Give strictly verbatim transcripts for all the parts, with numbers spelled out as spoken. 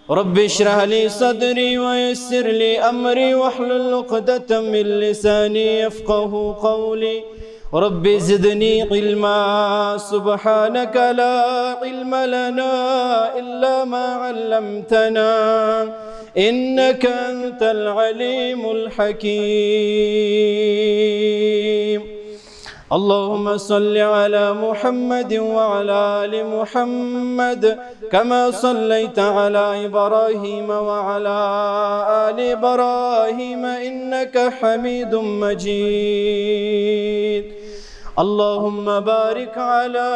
رب اشرح لي صدري ويسر لي أمري واحلل عقدة من لساني يفقه قولي. رب زدني علما. سبحانك لا علم لنا إلا ما علمتنا إنك أنت العليم الحكيم. اللهم صل على محمد وعلى آل محمد كما صليت على إبراهيم وعلى آل إبراهيم إنك حميد مجيد. اللهم بارك على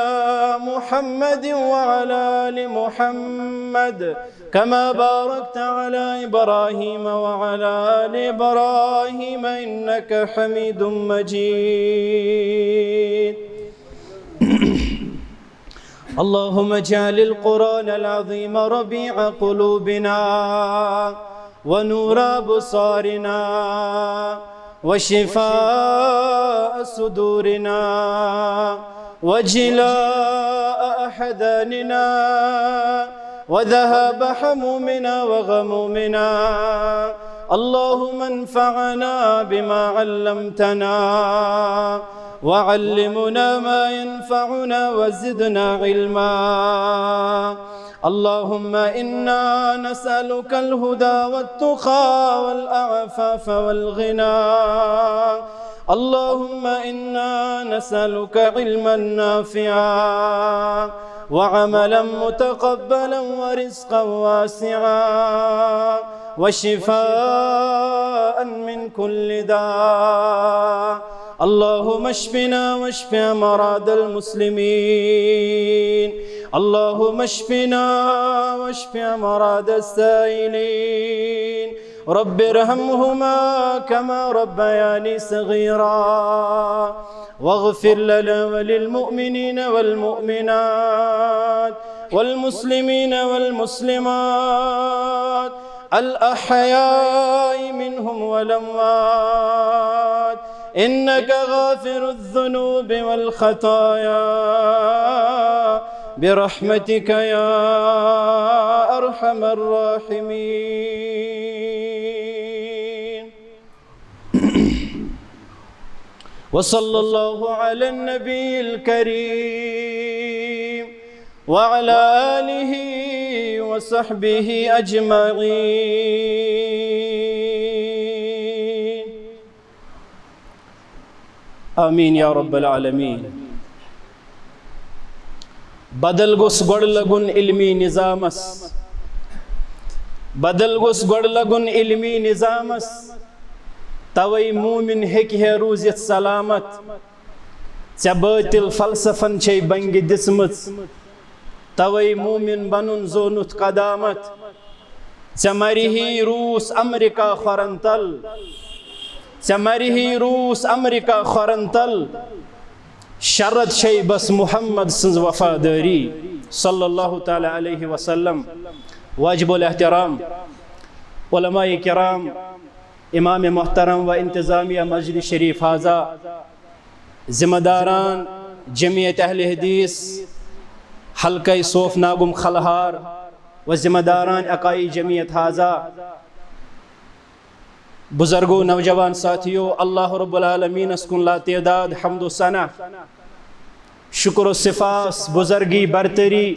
محمد وعلى آل محمد كما باركت على إبراهيم وعلى آل إبراهيم إنك حميد مجيد. اللهم اجعل القرآن العظيم ربيع قلوبنا ونور أبصارنا وشفاء صدورنا وجلاء أحزاننا وذهاب همومنا وغمومنا. اللهم انفعنا بما علمتنا وعلمنا ما ينفعنا وزدنا علما. اللهم إنا نسألك الهدى والتقى والعفاف والغنى. اللهم إنا نسألك علما نافعا وعملا متقبلا ورزقا واسعا وشفاء من كل داء. اللهم اشفنا واشف أمراض المسلمين. اللهم اشفنا واشف أمراض السائلين. رب ارحمهما كما ربياني صغيرا. واغفر لنا وللمؤمنين والمؤمنات والمسلمين والمسلمات الأحياء منهم والأموات إنك غافر الذنوب والخطايا برحمتك يا أرحم الراحمين. وصلى الله على النبي الكريم وعلى آله وصحبه أجمعين. آمین یا رب العالمین۔ بدل گوٚژھ گۄڈٕ لگُن علمی نظامس، بدل گوٚژھ گۄڈٕ لگُن علمی نظامس، توے مومن ہیٚکہِ ہے روٗزِتھ سلامت۔ ژےٚ بٲطل فلسفن چھے بنگہِ دِژمٕژ، توے مومن بنُن زونُتھ قدامت۔ ژےٚ مرِہی روٗس امریکہ کھۄرن تل، ژےٚ مرِہی روٗس امریکہ کھۄرن تل، شرط چھے بس محمد سٕنٛز وفادٲری، صلی اللہ تعالیٰ علیہ وسلم۔ واجب الاحترام علماء کرام، امام محترم و انتظامیہ مسجد شریف ہذا، ذمہ داران جمعیت اہل حدیث حلقہ صوف ناگم خلہار و ذمہ داران اکائی جمعیت ہذا، بزرگو، نوجوان ساتھیو، اللہ رب العالمینس کُن لاتعداد حمد و ثنا، شکر و سپاس، بزرگی، برتری،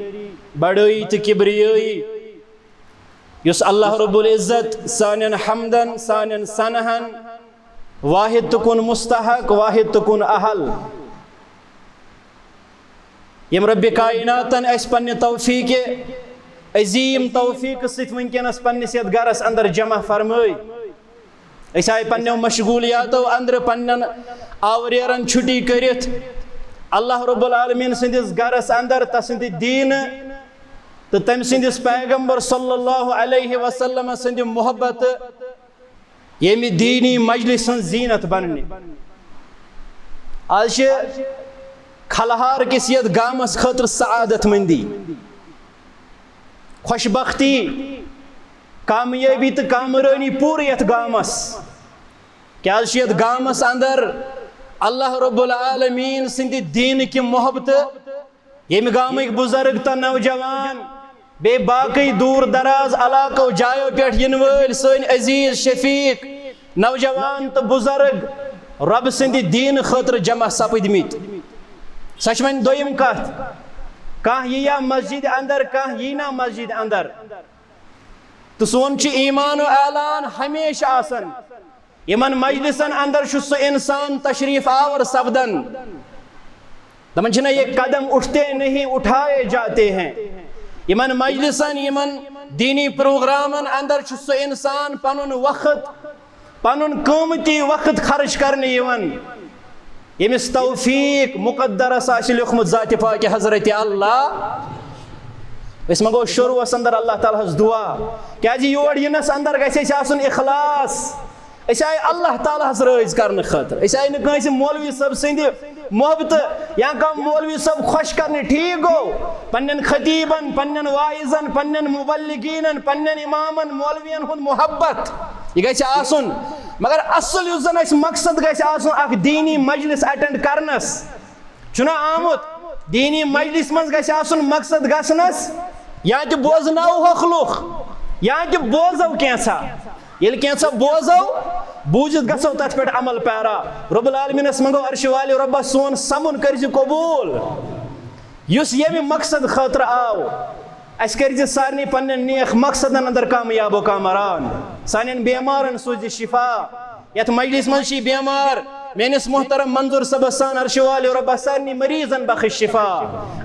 بڑٲیی تہٕ کبریٲیی، یُس اللہ رب العزت سانٮ۪ن حمدن، سانٮ۪ن ثناہن واحد تہٕ کُن مستحق، واحد تہٕ کُن اہل، ییٚمۍ رب کائناتن اسہِ پننہِ توفیق عظیم توفیق سۭتۍ وٕنکیٚنس پننِس یتھ گرس اندر جمع فرمٲے۔ أسۍ آے پننیو مشغولیاتو اندرٕ پننٮ۪ن آوریرن چھُٹی کٔرِتھ اللہ رب العالمین سٕنٛدِس گرس اندر، تسٕنٛدِ دیٖنہٕ تہٕ تٔمۍ سٕنٛدِس پیغمبر صلی اللہ علیہ وسلم سٕنٛدِ محبتہٕ ییٚمہِ دیٖنی مجلس ہٕنٛز زیٖنت بننہِ۔ آز چھِ کھلہار کِس یتھ گامس خٲطرٕ سعادت مندی، خوش بختی، کامیٲبی تہٕ کامرٲنی پوٗرٕ یتھ گامس۔ کیازِ چھُ یتھ گامس اندر اللہ رب العالمین سٕنٛدِ دیٖنہٕ کہِ محبتہٕ، ییٚمہِ گامٕکۍ بُزرگ تہٕ نوجوان بیٚیہِ باقٕے دوٗر دراز علاقو جایو پٮ۪ٹھ یِنہٕ وٲلۍ سٲنۍ عزیٖز شفیق، نوجوان تہٕ بُزرگ، رۄبہٕ سٕنٛدِ دیٖنہٕ خٲطرٕ جمع سپٕدمٕتۍ۔ سۄ چھِ وۄنۍ دوٚیِم کتھ، کانٛہہ یی یا مسجد اندر، کانٛہہ یی نا مسجد اندر۔ تہٕ سون چھُ ایمان و اعلان ہمیشہِ آسان، یِمن مجلسن اندر چھُ سُہ انسان تشریف آور سپدان، دپان چھِنہ، یہ قدم اٹھتے نہیں اٹھائے جاتے ہیں۔ یِمن مجلسن، یِمن دیٖنی پروگرامن اندر چھُ سُہ انسان پنُن وقت، پنُن قۭمتی وقت خرچ کرنہٕ یِوان، ییٚمِس توفیق مقدرس آسہِ لیوٚکھمُت ذاتِ پاکہِ حضرت اللہ۔ أسۍ منٛگو شروعس اندر اللہ تعالیٰ ہس دعا، کیازِ یور یِنس اندر گژھِ اَسہِ آسُن اخلاص۔ أسۍ آے اللہ تعالیٰ ہس رٲضۍ کرنہٕ خٲطرٕ، أسۍ آے نہٕ کٲنٛسہِ مولوی صٲب سٕنٛدِ محبتہٕ یا کانٛہہ مولوی صٲب خۄش کرنہِ۔ ٹھیٖک گوٚو، پننٮ۪ن خطیٖبن، پننٮ۪ن واعظن، پننٮ۪ن مبلغیٖنن، پننٮ۪ن امامن، مولوین ہُنٛد محبت، یہِ گژھِ آسُن۔ مگر اصل یُس زن اَسہِ مقصد گژھِ آسُن اکھ دیٖنی مجلس اٹینڈ کرنس، چھُنہ آمُت۔ دیٖنی مجلس منٛز گژھِ آسُن مقصد گژھنس، یا تہِ بوزناوہوکھ لُکھ، یا تہِ بوزو کینٛژھا۔ ییٚلہِ کینٛژھا بوزو، بوٗزِتھ گژھو تتھ پٮ۪ٹھ عمل پیرا۔ رب العالمینس منٛگو، عرشہِ والہِ رۄبا، سون سمُن کٔرزِ قبوٗل، یُس ییٚمہِ مقصد خٲطرٕ آو۔ اسہِ کٔرزِ سارنٕے پننٮ۪ن نیک مقصدن اندر کامیاب و کامران۔ سانٮ۪ن بیمارن سوٗزِ شفا۔ یتھ مجلس منٛز چھِ بیمار، میٲنِس محترم منظور صٲبس سان، عرشہِ والہِ رۄبا، سارنٕے مریضن بخش شفا۔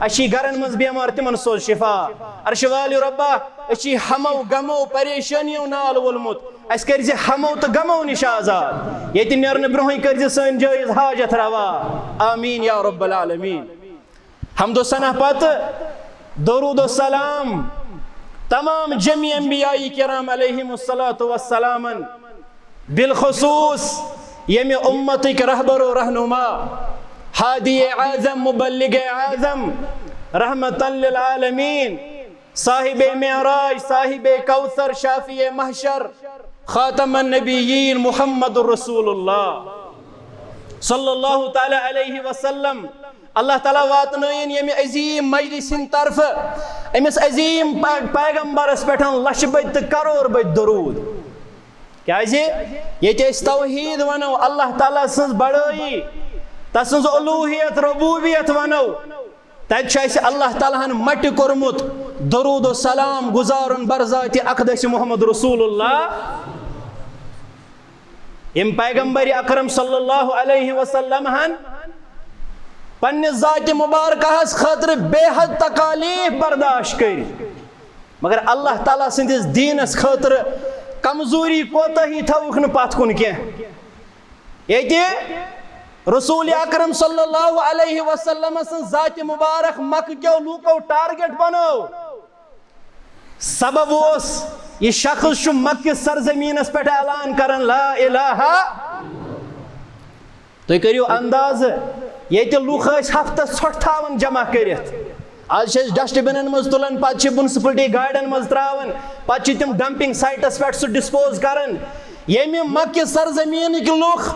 اسہِ چھِ گرن منٛز بیمار، تِمن سوز شفا۔ عرشہِ والہِ رۄبا، أسۍ چھِ ہمو غمو پریشٲنیو نال وولمُت، اسہِ کٔرزِ ہمو تہٕ غمو نِش آزاد۔ ییٚتہِ نیرنہٕ برونٛہٕے کٔرزِ سٲنۍ جٲیز حاجت روا۔ آمین یا رب العالمین۔ حمد و ثنا پتہٕ درود و سلام تمام جمیع انبیاء کرام علیہم الصلوۃ والسلامن، بالخصوص ییٚمہِ امتٕکۍ رہبر و رہنما، ہادی اعظم، مبلغ اعظم، رحمتا للعالمین، صاحب معراج، صاحب کوثر، شافع محشر، خاتم النبیین محمد رسول اللہ صلی اللہ تعالیٰ علیہ وسلم۔ اللہ تعالیٰ واتنٲیِن ییٚمہِ عظیٖم مجلس ہٕنٛدِ طرفہٕ أمِس عظیٖم پا-، پیغمبرس پٮ۪ٹھ لچھِ بٔدۍ تہٕ کرور بٔدۍ درود۔ کیازِ ییٚتہِ أسۍ توحید ونو، اللہ تعالیٰ سٕنٛز بڑٲیی، تسٕنٛز الوہیت، ربوبیت ونو، تتہِ چھُ اسہِ اللہ تعالیٰ ہن مٹہِ کوٚرمُت درود و سلام گزارُن بر ذاتِ اقدس محمد رسول اللہ۔ ییٚمہِ پیغمبر اکرم صلی اللہ علیہ وسلم ہن پننہِ ذاتِ مبارکہس خٲطرٕ بے حد تکالیف برداشت کٔرۍ، مگر اللہ تعالیٰ سٕنٛدِس دیٖنس خٲطرٕ کمزوری کوتاہی تھٲوٕکھ نہٕ پتھ کُن کینٛہہ۔ ییٚتہِ رسول اکرم صلی اللہ علیہ وسلم سٕنٛز ذاتِ مبارک مکہٕ کیو لوٗکو ٹارگٹ بنٲو، سبب اوس، یہِ شخص چھُ مکہ سرزمینس پٮ۪ٹھ اعلان کران، لا الہ۔ تُہۍ کٔرِو اندازٕ، ییٚتہِ لُکھ ٲسۍ ہفتس ژھۄٹھ تھاوان جمع کٔرِتھ، آز چھِ أسۍ ڈسٹ بِنن منٛز تُلان، پتہٕ چھِ میونسپلٹی گاڑٮ۪ن منٛز تراوان، پتہٕ چھِ تِم ڈمپنگ سائٹس پٮ۪ٹھ سُہ ڈسپوز کران۔ ییٚمہِ مکہ سرزمینٕکۍ لُکھ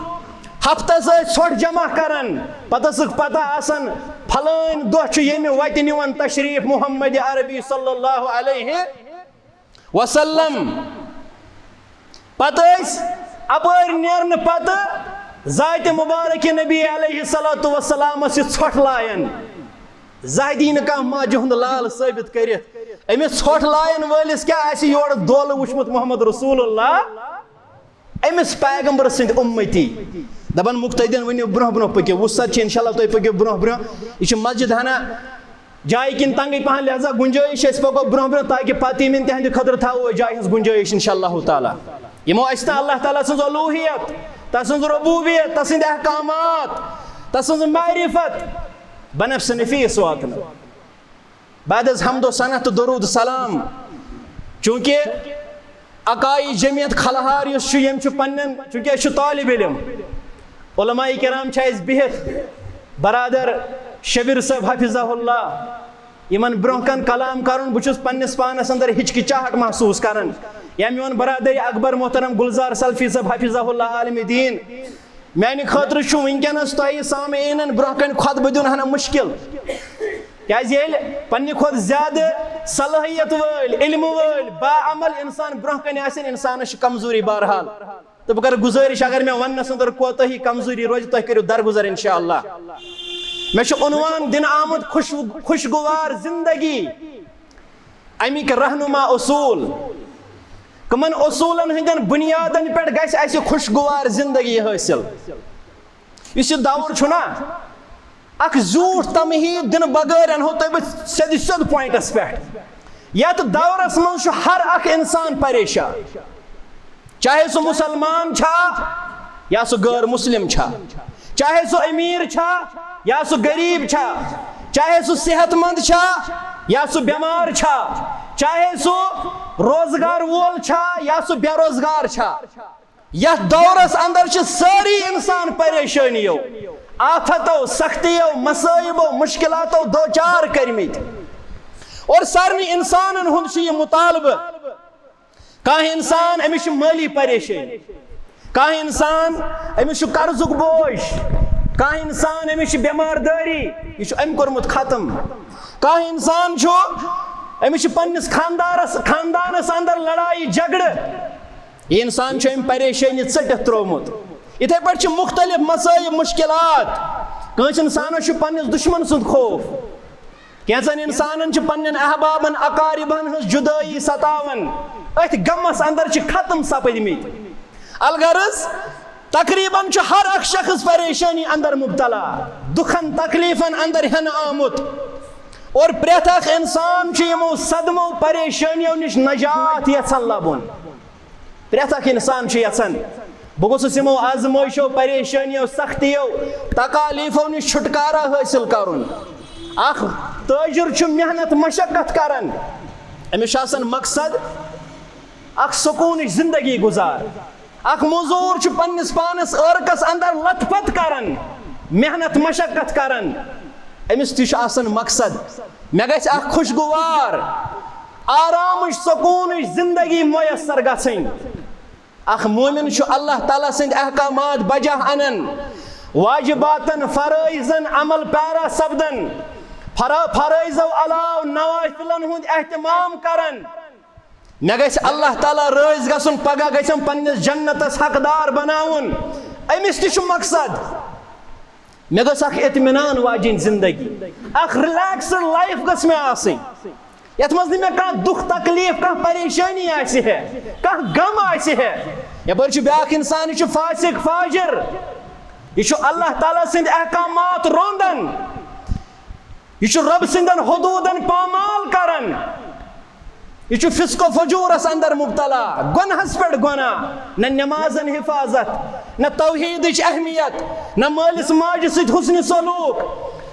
ہفتس ٲسۍ ژھۄٹھ جمع کران، پتہٕ ٲسٕکھ پتہ آسان، فلٲنۍ دۄہ چھُ ییٚمہِ وتہِ نِوان تشریف محمد عربی صلی اللہ علیہ وسلم۔ پتہٕ ٲسۍ اپٲرۍ نیرنہٕ پتہٕ ذاتِ مبارک نبی علیہ الصلوۃ والسلامس یہِ ژھۄٹھ لایان۔ زانٛہہ دی نہٕ کانٛہہ ماجہِ ہُنٛد لال ثٲبت کٔرِتھ۔ أمِس ژھۄٹھ لایَن وٲلِس کیٛاہ آسہِ یورٕ دولہٕ وُچھمُت محمد رسول اللہ؟ أمِس پیغمبر سٕنٛدۍ اُمتی۔ دَپان مُقتدین ؤنِو برٛونٛہہ برٛونٛہہ پٔکِو۔ وُسعت چھِ انشاءاللہ تُہۍ پٔکِو برٛونٛہہ برٛونٛہہ۔ یہِ چھِ مسجد ہنا جایہِ کِنۍ تنگٕے پہن، لہذا گُنجٲیِش چھِ، أسۍ پَکو برٛونٛہہ برٛونٛہہ تاکہِ پتہٕ یِن تِہنٛدِ خٲطرٕ تھاوو أسۍ جایہِ ہٕنٛز گُنجٲیِش انشاءاللہ تعالیٰ۔ یِمو اَسہِ تہٕ اللہ تعالیٰ سٕنٛز الوٗہیت، تسٕنٛز ربوبیت، تسٕنٛدۍ احکامات، تسٕنٛز معرفت بنفس نفیس واتنٲو۔ بعد از حمد و ثنا تہٕ درود سلام، چونکہ عقائی جمعیت کھلہار یُس چھُ، یِم چھِ پننٮ۪ن، چونکہ أسۍ چھِ طالب علم، علماء کرام چھِ اَسہِ بِہِتھ، برادر شبیر صٲب حفظہ اللہ، یِمن برونٛہہ کَنہِ کلام کرُن، بہٕ چھُس پننِس پانس اندر ہچکچاہٹ محسوس کران، یا میون برادر اکبر محترم گلزار سلفی صٲب حفظہ اللہ عالم دین، میانہِ خٲطرٕ چھُ وٕنکیٚنس تۄہہِ سامعیٖنن برونٛہہ کنہِ خطبہٕ دیُن ہنا مُشکِل۔ کیازِ ییٚلہِ پننہِ کھۄتہٕ زیادٕ صلٲحیت وٲلۍ، علمہٕ وٲلۍ، باعمل انسان برونٛہہ کنہِ آسن، انسانس چھِ کمزوری۔ بہرحال، تہٕ بہٕ کرٕ گُزٲرِش، اگر مےٚ وننس اندر کوتاہی، کمزوری روزِ، تُہۍ کٔرِو درگُزر انشاءاللہ۔ مےٚ چھُ عنوان دِنہٕ آمُت خوش-، خوشگوار زندگی، امیِکۍ رہنما اصوٗل۔ کمن اصوٗلن ہٕنٛدٮ۪ن بُنیادن پٮ۪ٹھ گژھِ اسہِ خوشگوار زندگی حٲصِل؟ یُس یہِ دور چھُنا، اکھ زیوٗٹھ تمہیٖد دِنہٕ بغٲر انہو تۄہہِ بہٕ سیٚدِ سیوٚد پوینٹس پٮ۪ٹھ۔ یتھ دورس منٛز چھُ ہر اکھ انسان پریشان، چاہے سُہ مسلمان چھا یا سُہ غٲر مسلم چھا، چاہے سُہ امیر چھا یا سُہ غریب چھا، چاہے سُہ صحت مند چھا یا سُہ بیمار چھا، چاہے سُہ روزگار وول چھا یا سُہ بے روزگار چھا۔ یتھ دورس اندر چھِ سٲری انسان پریشٲنیو، آفتو، سختیو، مصٲیبو، مشکلاتو دوچار کٔرمٕتۍ۔ اور سارنٕے انسانن ہُنٛد چھُ یہِ مطالبہٕ۔ کانٛہہ انسان، أمِس چھِ مٲلی پریشٲنی۔ کانٛہہ انسان، أمِس چھُ قرضُک بوج۔ کانٛہہ انسان، أمِس چھِ بٮ۪مار دٲری، یہِ چھُ أمۍ کوٚرمُت ختم۔ کانٛہہ انسان چھُ، أمِس چھِ پننِس خاندارس، خاندانس اندر لڑایہِ جھگڑٕ۔ یہِ انسان چھُ أمۍ پریشٲنی ژٔٹِتھ ترٛوومُت۔ یِتھے پٲٹھۍ چھِ مختلف مصٲیب، مشکلات۔ کٲنٛسہِ انسانس چھُ پننِس دشمن سُنٛد خوف۔ کینٛژن انسانن چھِ پننٮ۪ن احبابن، اقاربن ہٕنٛز جدٲیی ستاوان۔ أتھۍ غمس اندر چھِ ختم سپدمٕتۍ۔ الغرض، تقریباً چھُ ہر اکھ شخص پریشٲنی اندر مبتلا، دکھن تکلیفن اندر ہٮ۪نہٕ آمُت۔ اور پرٛٮ۪تھ اکھ انسان چھُ یِمو صدمو، پریشٲنیو نِش نجات یژھان لبُن۔ پرٛٮ۪تھ اکھ انسان چھُ یژھان، بہٕ گوٚژھُس یِمو آزمٲیشو، پریشٲنیو، سختیو، تکالیفو نِش چھُٹکارا حٲصِل کرُن۔ اکھ تٲجر چھُ محنت مشقت کران، أمِس چھُ آسان مقصد اکھ سکوٗنٕچ زندگی گُزار۔ اکھ مزوٗر چھُ پننِس پانس عٲرقس اندر لتھ پتھ کران، محنت مشقت کران، أمِس تہِ چھُ آسان مقصد، مےٚ گژھِ اکھ خوشگوار، آرامٕچ، سکوٗنٕچ زندگی میسر گژھٕنۍ۔ اکھ مومن چھُ اللہ تعالیٰ سٕنٛدۍ احکامات بجا انان، واجباتن، فرٲیضن عمل پیرا سپدان، فرا-، فرٲیضو علاوٕ نوافلن ہُنٛد اہتمام کران۔ مےٚ گژھِ اللہ تعالیٰ رٲضۍ گژھُن، پگاہ گژھم پننِس جنتس حقدار بناوُن۔ أمِس تہِ چھُ مقصد، مےٚ گٔژھ اکھ اطمینان واجیٚنۍ زندگی، اکھ relaxed life گٔژھ مےٚ آسٕنۍ، یتھ منٛز نہٕ مےٚ کانٛہہ دُکھ تکلیف، کانٛہہ پریشٲنی آسہِ ہے، کانٛہہ غم آسہِ ہے۔ یپٲرۍ چھُ بیاکھ انسان، یہِ چھُ فاسق فاجر، یہِ چھُ اللہ تعالیٰ سٕنٛدۍ احکامات رونٛدان، یہِ چھُ رۄب سٕنٛدٮ۪ن حدوٗدن پامال کران، یہِ چھُ فسق و فجورس اندر مبتلا، گۄنہس پٮ۪ٹھ گۄناہ، نہ نمازن حفاظت، نہ توحیدٕچ اہمیت، نہ مٲلِس ماجہِ سۭتۍ حسن سلوک،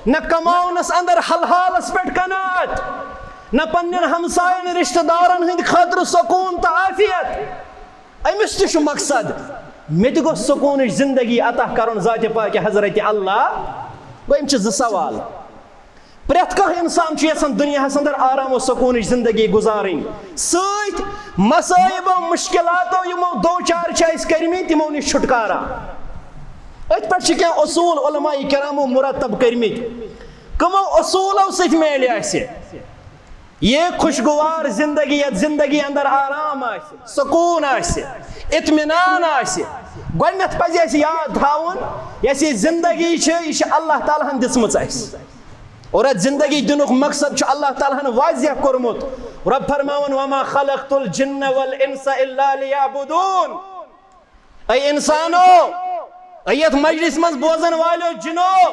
نہ کماونس اندر حلحالس پٮ۪ٹھ قناعت، نہ پننٮ۪ن ہمساین رشتہٕ دارن ہٕنٛدِ خٲطرٕ سکوٗن تہٕ عافیت۔ أمِس تہِ چھُ مقصد، مےٚ تہِ گوٚژھ سکوٗنٕچ زندگی عطا کرُن ذاتِ پاکہِ حضرت اللہ۔ گوٚو، یِم چھِ زٕ سوال۔ پرٛٮ۪تھ کانٛہہ انسان چھُ یژھان دُنیاہس اندر آرام و سکوٗنٕچ زندگی گُزارٕنۍ، سۭتۍ مصٲیب و مشکلاتو یِمو دوچار چھِ أسۍ کٔرمٕتۍ، تِمو نِش چھُٹکارا۔ أتھۍ پٮ۪ٹھ چھِ کینٛہہ اصوٗل علماء کرامو مرتب کٔرمٕتۍ، کٕمو اصوٗلو سۭتۍ میلہِ اَسہِ یہِ خوشگوار زندگی، یتھ زندگی اندر آرام آسہِ، سکوٗن آسہِ، اطمینان آسہِ۔ گۄڈٕنٮ۪تھ پزِ اَسہِ یاد تھاوُن، یۄس یہِ زندگی چھِ، یہِ چھِ اللہ تعالیٰ ہن دِژمٕژ اَسہِ۔ اور اتھ زندگی دِنُک مقصد چھُ اللہ تعالیٰ ہن واضح کوٚرمُت۔ رۄب فرماوان، "وما خلقت الجن والانس الا لیعبدون۔" اے انسانو، اے یتھ مجلس منٛز بوزن والٮ۪و جنو،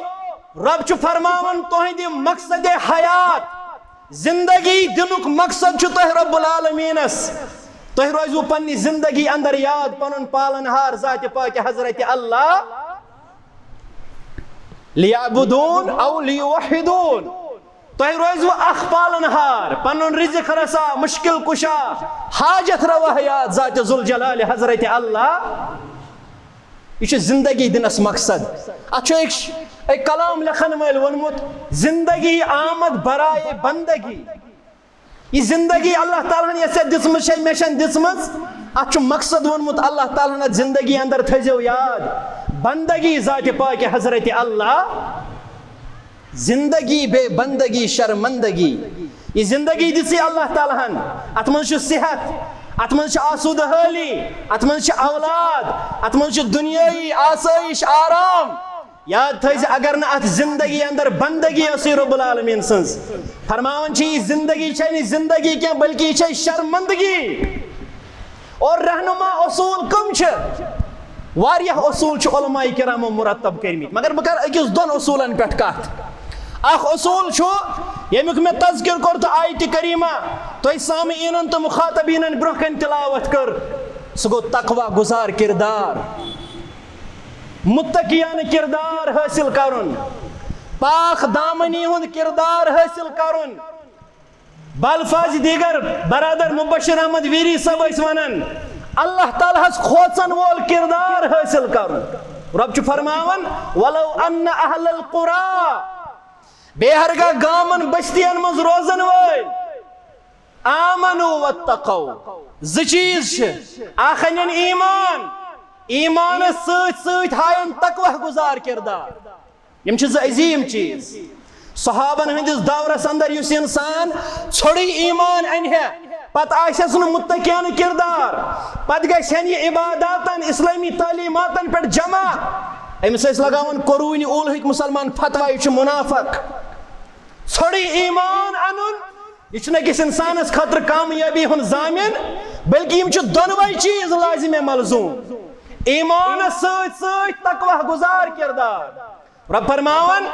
رۄب چھُ فرماوان، تُہنٛدِ مقصد حیات، زندگی دِنُک مقصد چھُ تۄہہِ رب العالمینس۔ تۄہہِ روزِوٕ پننہِ زندگی اندر یاد پنُن پالن ہار ذاتِ پاکہِ حضرت اللہ۔ لیعبدون او لیوحدون۔ تۄہہِ روزِوٕ اکھ پالن ہار، پنُن رزق رسا، مشکل کشا، حاجت روا یاد ذاتِ ذوالجلال حضرت اللہ۔ یہِ چھُ زندگی دِنس مقصد۔ اتھ چھُ أکۍ، أکۍ کلام لیکھن وٲلۍ ووٚنمُت، "زندگی آمد برائے بندگی۔" یہِ زندگی اللہ تعالیٰ ہن یۄس ژےٚ دِژمٕژ چھےٚ، مےٚ چھَنہٕ دِژمٕژ، اتھ چھُ مقصد ووٚنمُت اللہ تعالیٰ ہن، اتھ زندگی اندر تھٲیزیو یاد بندگی ذاتِ پاکہِ حضرت اللہ۔ زندگی بے بندگی شرمندگی۔ یہ زندگی دِژٕے اللہ تعالیٰ ہن۔ اتھ منٛز چھُ صحت، اتھ منٛز چھِ آسودٕ حٲلی، اتھ منٛز چھِ اولاد، اتھ منٛز چھِ دُنیٲیی آسٲیِش، آرام۔ یاد تھٲیزِ، اگر نہٕ اتھ زندگی اندر بندگی ٲسٕے رب العالمین سٕنٛز، فرماوان چھِ، یہِ زندگی چھےٚ نہٕ زندگی کینٛہہ، بلکہِ یہِ چھےٚ شرمندگی۔ اور رہنما اصول کم چھِ؟ واریاہ اصول چھِ علماء کرامو مرتب کٔرمٕتۍ، مگر بہٕ کرٕ أکِس دۄن اصوٗلن پٮ۪ٹھ کتھ۔ اکھ اصوٗل چھُ، ییٚمیُک مےٚ تذکر کوٚر تہٕ آیتِ کریمہ تۄہہِ سامعیٖنن تہٕ مخاطبیٖنن برونٛہہ کنہِ تلاوت کٔر، سُہ گوٚو تقوی گُزار کردار، متقیانہٕ کردار حٲصِل کرُن، پاک دامنی ہُنٛد کردار حٲصِل کرُن۔ بالفاظ دیگر، برادر مبشر احمد ویری صٲب ٲسۍ ونان، اللہ تعالیٰ ہس کھوژن وول کردار حٲصِل کرُن۔ رب چھُ فرماوان، "ولو ان اہل القری"، بے ہرگاہ گامن بستین منٛز روزن وٲلۍ، "آمنوا واتقوا"، زٕ چیٖز چھِ، اکھ انن ایمان، ایمانس سۭتۍ سۭتۍ ہاین تقوی گُزار کردار۔ یِم چھِ زٕ عظیٖم چیٖز۔ صحابن ہٕنٛدِس دورس اندر یُس انسان ژھوٚرُے ایمان انہِ ہا، پتہٕ آسٮ۪س نہٕ متقیانہٕ کردار، پتہٕ گژھِ ہن یہِ عباداتن، اسلٲمی تعلیٖماتن پٮ۪ٹھ جمع، أمِس ٲسۍ لگاوان قرون اوٗلہٕکۍ مسلمان فتویٰ، یہِ چھُ منافق۔ ژھوٚرُے ایمان انُن، یہِ چھُنہٕ أکِس انسانس خٲطرٕ کامیٲبی ہُنٛد ضامن، بلکہِ یِم چھِ دۄنوَے چیٖز لازم ملزوم۔ ایمانس سۭتۍ سۭتۍ تقوی گُزار کردار۔ رب فرماوان،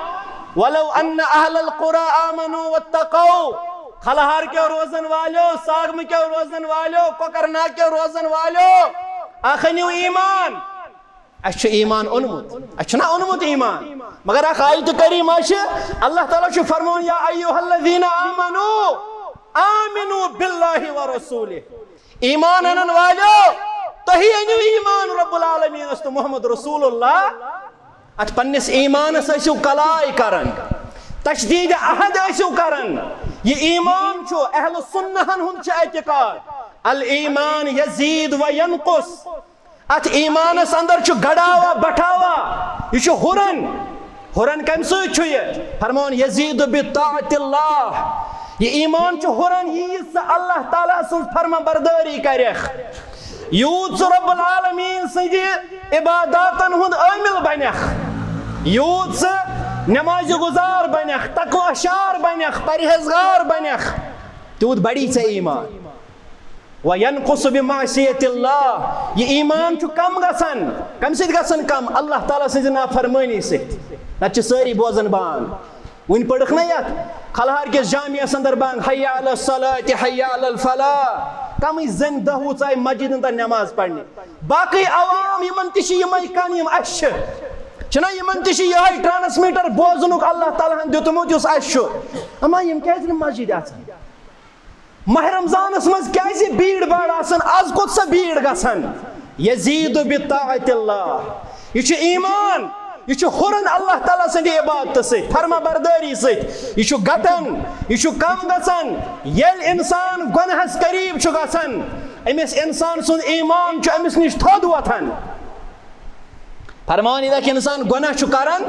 "ولو ان اہل القری آمنوا واتقوا"، کھلہار کیو روزن والیو، ساگمہٕ کیو روزن والیو، کۄکرناگ کیو روزن والیو، اکھ أنِو ایمان۔ اسہِ چھُ ایمان اوٚنمُت، اسہِ چھُنہ اوٚنمُت ایمان؟ مگر اکھ آیت کریمہ چھِ، اللہ تعالیٰ چھُ فرماوان، "یا ایھا الذین آمنوا آمنوا باللہ ورسولہ"، ایمان انن والیو، تُہی أنِو ایمان رب العالمینس تہٕ محمد رسول اللہ۔ اتھ پننس ایمانس ٲسِو کلاے کران، تجدید عہد ٲسِو کران۔ یہِ ایمان چھُ اہل سنہن ہُنٛد چھُ اعتقاد، الایمان یزید و ینقص۔ اتھ ایمانس اندر چھُ گڑاوا بٹھاوا، یہِ چھُ ہُران۔ ہُران کمہِ سۭتۍ چھُ یہِ؟ فرماوان، یزید بطاعت اللہ۔ یہِ ایمان چھُ ہُران، ییٖژ ژٕ اللہ تعالیٰ سٕنٛز فرما بردٲری کرکھ، یوٗت ژٕ رب العالمین سٕنٛدِ عباداتن ہُنٛد عٲمِل بنکھ، یوٗت ژٕ نمازِ گُزار بنکھ، تقوی شار بنکھ، پرہیزگار بنکھ، تیوٗت بڑی ژےٚ ایمان۔ وینقص بمعصیت اللہ، یہِ ایمان چھُ کم گژھان۔ کمہِ سۭتۍ گژھان کم؟ اللہ تعالیٰ سٕنٛزِ نافرمٲنی سۭتۍ۔ نتہٕ چھِ سٲری بوزان بانگ۔ وُنہِ پٔرٕکھ نہ یتھ کھلہار کِس جامعس اندر بانگ، حی علی الصلاۃ، حی علی الفلاح۔ کمٕے زٔنۍ دہ وُہ ژایہِ مسجد اندر نماز پرنہِ۔ باقٕے عوام یِمن تہِ چھِ یِمے کن یِم اسہِ چھِ۔ چھِنہ یِمن تہِ چھِ یِہوٚے ٹرانسمیٹر بوزنُک اللہ تعالیٰ ہن دیُتمُت یُس اسہِ چھُ۔ اما یِم کیازِ نہٕ مسجد اژان؟ ماہ رمضانس منٛز کیازِ بیٖڑ باڑ آسان؟ از کوٚت سۄ بیٖڑ گژھان؟ یزید بطاعت اللہ۔ یہِ چھُ ایمان، یہِ چھُ ہُران اللہ تعالیٰ سٕنٛدِ عبادتہٕ سۭتۍ، فرما بردٲری سۭتۍ۔ یہِ چھُ گٹان، یہِ چھُ کم گژھان۔ ییٚلہِ انسان گۄناہس قریب چھُ گژھان، أمِس انسان سُنٛد ایمان چھُ أمِس نِش تھوٚد وۄتھان۔ فرمان، ییٚلہِ اکھ انسان گۄناہ چھُ کران،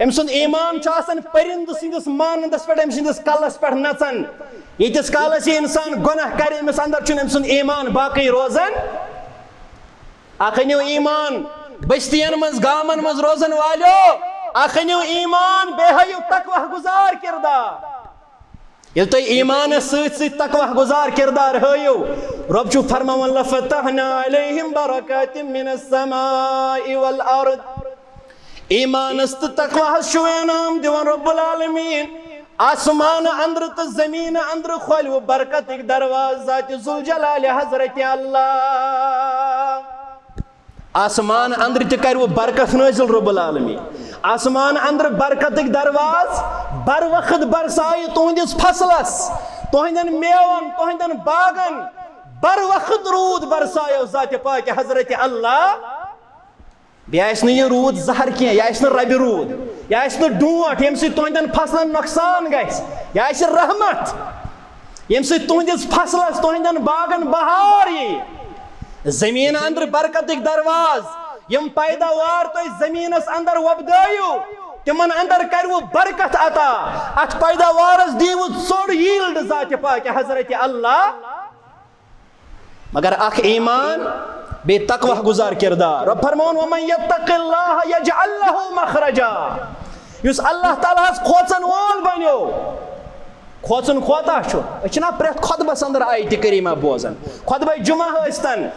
أمۍ سُنٛد ایمان چھُ آسان پٔرِندٕ سٕنٛدِس مانندس پٮ۪ٹھ، أمۍ سٕنٛدِس کلس پٮ۪ٹھ نژان۔ ییٖتِس کالس یہِ انسان گۄناہ کرِ، أمِس اندر چھُنہٕ أمۍ سُنٛد ایمان باقٕے روزان۔ اکھ أنِو ایمان بستین منٛز، گامن منٛز روزن والیو، اکھ أنِو ایمان، بیٚیہِ ہٲیِو تقوی گُزار کردار۔ ییٚلہِ تُہۍ ایمانس سۭتۍ سۭتۍ تقوی گُزار کردار ہٲیِو، رۄب چھُ فرماوان، "لفتحنا علیہم برکات من السماء والارض۔" ایمانس تہٕ تقویٰ ہس چھُ انعام دِوان رب العالمین۔ آسمان اندرٕ تہٕ زمین اندرٕ کھولہِ برکتٕکۍ دروازٕ ذات ذوالجلال حضرت اللہ۔ آسمان اندرٕ تہِ کرِ برکت نٲزِل رب العالمین۔ آسمان اندرٕ برکتٕکۍ دروازٕ بر وقت برسایہِ تُہنٛدِس فصلس، تُہنٛدٮ۪ن میوَن، تُہنٛدٮ۪ن باغن۔ بر وقت روٗد برسایو ذات پاک حضرت اللہ۔ بیٚیہِ آسہِ نہٕ یہِ روٗد زہر کینٛہہ، یہِ آسہِ نہٕ ربہِ روٗد، یہِ آسہِ نہٕ ڈونٛٹھ، ییٚمہِ سۭتۍ تُہنٛدٮ۪ن فصلن نۄقصان گژھِ، یہِ آسہِ رحمت، ییٚمہِ سۭتۍ تُہنٛدِس فصلس، تُہنٛدٮ۪ن باغن بہار یی۔ زٔمیٖن اندرٕ برکتٕکۍ دروازٕ، یِم پیداوار تُہۍ زٔمیٖنس اندر وۄپدٲیِو، تِمن اندر کرِوٕ برکت عطا، اتھ پیداوارس دیٖوٕ ژوٚڑ yield ذاتِ پاکہِ حضرت اللہ۔ مگر اکھ ایمان، بیٚیہِ تقوی گُزار کردار۔ رۄب فرماوُن، "ومن یتق اللہ یجعل لہ مخرجا"۔ یُس اللہ تعالیٰ ہس کھوژن وول بنیو، کھوژُن کوتاہ چھُ؟ أسۍ چھِنا پرٛٮ۪تھ خۄطبس اندر آیتِ کریمہ بوزان؟ خۄطبہ جمعہ ٲسۍتن،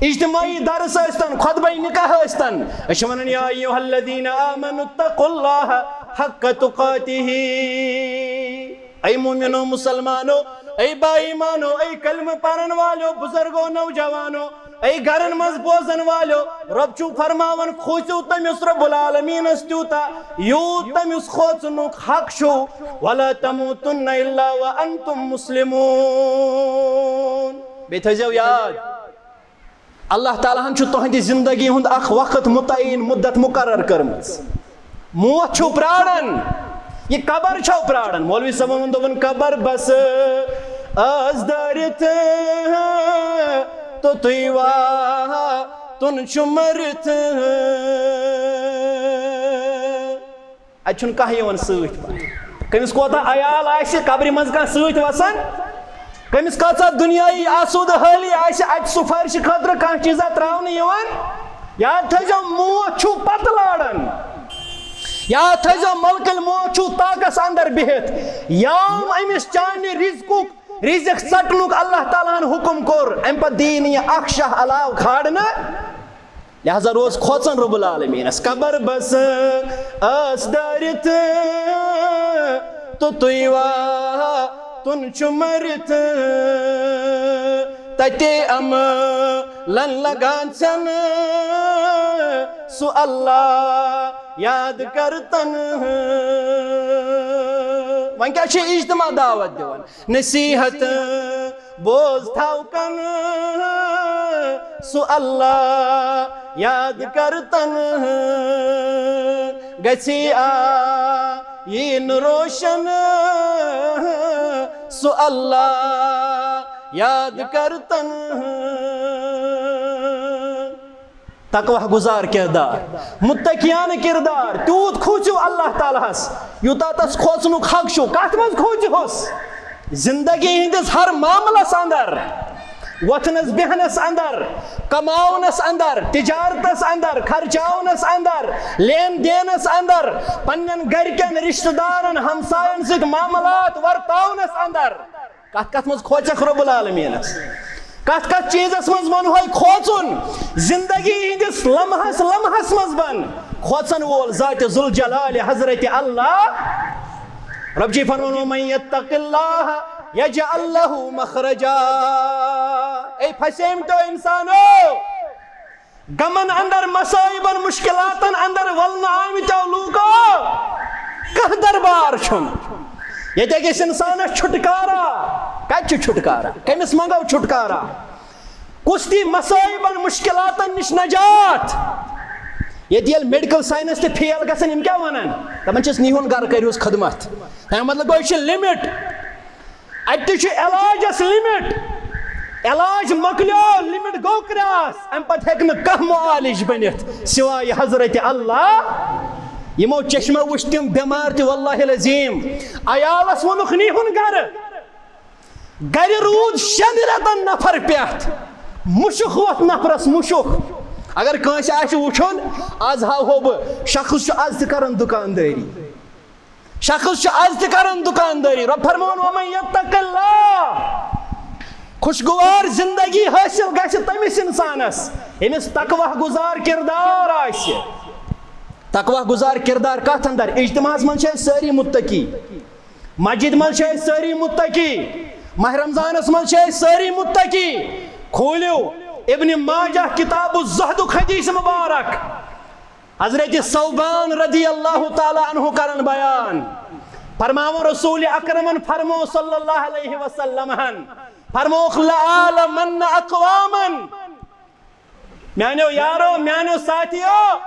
اجتماعی درس ٲسۍتن، خطبہ نکاح ٲسۍتن، أسۍ چھِ ونان، "یا ایھا الذین آمنوا اتقوا اللہ حق تقاتہ"۔ اے مومنو، مسلمانو، اے با ایمانو، اے کلمہ پرن والو، بزرگو، نوجوانو، اے گرن منز بوزن والو، رۄب چھُ فرماوان، کھوژِو تٔمِس رب العالمینس تیوٗتاہ، یوٗت تٔمِس کھوژنُک حق چھُ۔ "ولا تموتن الا وانتم مسلمون"۔ بیٚیہِ تھٲیزیو یاد، اللہ تعالیٰ ہن چھُ تُہنٛدِ زندگی ہُنٛد اکھ وقت متعین، مدت مقرر کٔرمٕژ۔ موت چھُو پراران، یہِ قبر چھو پراران۔ مولوی صٲبن ووٚن، دوٚپُن، "قبر بس ٲس دٲرِتھ تہٕ تُہۍ واتُن چھُ مٔرِتھ۔" اتہِ چھُنہٕ کانٛہہ یِوان سۭتۍ پتہٕ۔ کٔمِس کوتاہ عیال آسہِ، قبرِ منٛز کانٛہہ سۭتۍ وسان؟ کٔمِس کۭژاہ دُنیٲیی آسوٗدٕ حٲلی آسہِ، اتہِ سُہ فرشہِ خٲطرٕ کانٛہہ چیٖزا ترٛاونہٕ یِوان؟ یاد تھٲیزیو، موت چھُو پتہٕ لاران۔ یاد تھٲیزیو، ملکل موت چھُو طاقس اندر بِہِتھ۔ یام أمِس چانہِ رزقُک، رزق ژٹنُک اللہ تعالیٰ ہن حکم کوٚر، امہِ پتہٕ دِیہِ نہٕ یہِ اکھ شاہ علاوٕ کھالنہٕ۔ لہذا روز کھوژن رب العالمینس۔ قبر بس ٲس دٲرِتھ تہٕ تُہۍ واتُن چھُ مٔرِتھ۔ تتے عملن لگان ژھٮ۪ن سُہ اللہ یاد کرتن۔ وۄنۍ کیٛاہ چھِ اجتماع دعوت دِوان؟ نصیحت بوز تھاو کن سُہ اللہ یاد کرتن، گژھی آیین روشن سُہ اللہ یاد کرتن۔ تقوی گزار کردار، متقیانہ کردار، تیوٗت کھوژِو اللہ تعالیٰ ہس، یوٗتاہ تس کھوژنُک حق چھُ۔ کتھ منٛز کھوژِہوس؟ زندگی ہٕنٛدِس ہر معاملس اندر، وۄتھنس بیہنس اندر، کماونس اندر، تجارتس اندر، خرچاونس اندر، لین دینس اندر، پننٮ۪ن گرِکٮ۪ن، رشتہٕ دارن، ہمساین سۭتۍ معاملات ورتاونس اندر۔ کتھ کتھ منٛز کھوژکھ رب العالمینس؟ کتھ کتھ چیزس منٛز ونہوے کھوژُن؟ زندگی ہٕنٛدِس لمحس لمحس منٛز بن کھوژن وول ذات ذوالجلال حضرت اللہ۔ رب جی فرماوان، "ومن یتق اللہ یجعل لہ مخرجا"۔ اے پھسیمتو انسانو، غمن اندر، مصائبن، مشکلاتن اندر ولنہٕ آمتیو لوٗکو، کانٛہہ دربار چھُنہٕ ییٚتہِ گژھِ انسانس چھُٹکارا۔ کتہِ چھُ چھُٹکارا؟ کٔمِس منٛگو چھُٹکارا؟ کُس دی مصائبن، مشکلاتن نِش نجات؟ ییٚتہِ ییٚلہِ میڈیکل ساینس تہِ فیل گژھن، یِم کیٛاہ ونان؟ دپان چھِس، "نیٖہُن گرٕ، کٔرۍہُس خدمت۔" اَمیُک مطلب گوٚو، یہِ چھِ لِمٹ۔ اتہِ تہِ چھُ علاجس لِمٹ۔ علاج مۄکلیو، لِمٹ گوٚو کراس، امہِ پتہٕ ہیٚکہِ نہٕ کانٛہہ معالج بٔنِتھ سوائے حضرت اللہ۔ یِمو چشمو وٕچھ تِم بٮ۪مار تہِ، واللہ العظیم۔ عیالس ووٚنُکھ، "نیٖہُن گرٕ۔" گرِ روٗد شٮ۪ن رٮ۪تن نفر پٮ۪ٹھ، مُشُک ووٚتھ نفرس، مُشُک۔ اگر کٲنٛسہِ آسہِ وٕچھُن، از ہاوہو بہٕ، شخص چھُ از تہِ کران دُکاندٲری۔ شخص چھُ از تہِ کران دُکاندٲری۔ رۄب فرماوان، "ومن یتق اللہ"۔ خوشگوار زندگی حٲصِل گژھِ تٔمِس انسانس، ییٚمِس تقوی گُزار کردار آسہِ۔ تقوی گُزار کردار کتھ اندر؟ اجتماعس منٛز چھِ أسۍ سٲری متقی، مسجد منٛز چھِ أسۍ سٲری متقی، ماہ رمضانس منٛز چھِ أسۍ سٲری متقی۔ کھوٗلِو ابن ماجہ کتاب الزہدُک حدیث مبارک۔ حضرت ثوبان رضی اللہ تعالیٰ عنہ کرن بیان، فرماوان رسول اکرمن فرمو صلی اللہ علیہ وسلم ہن، فرموکھ، "لأعلمن اقوامن"، میانیو یارو، میانیو ساتھیو،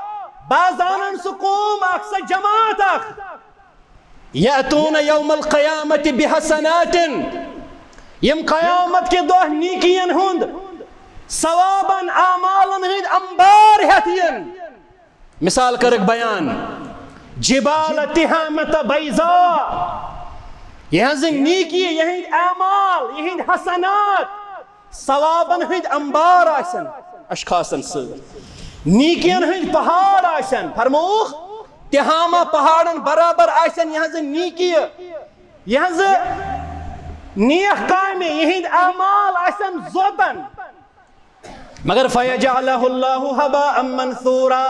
بہٕ زانن سُہ قوم اکھ، سۄ جماعت اکھ، "یأتون یوم القیامت بحسنات"، یِم قیامت کہِ دۄہ نیکین ہُنٛد ثوابن، اعمالن ہٕنٛدۍ انبار ہٮ۪تھ یِن۔ مثال کٔرٕکھ بیان، جبال تہامة بیضاء۔ یِہٕنٛز نیکی، یِہٕنٛدۍ اعمال، یِہٕنٛدۍ حسنات، ثوابن ہٕنٛدۍ انبار آسن اشخاصن سۭتۍ، نیکین ہٕنٛدۍ پہاڑ آسن۔ فرمووُکھ، تہامہ پہاڑن برابر آسن یِہٕنٛزٕ نیکی، یِہٕنٛزٕ نیک کامہِ، یِہٕنٛدۍ اعمال آسن زوتن۔ مگر فیجعلہ اللہ ہباء منثورا،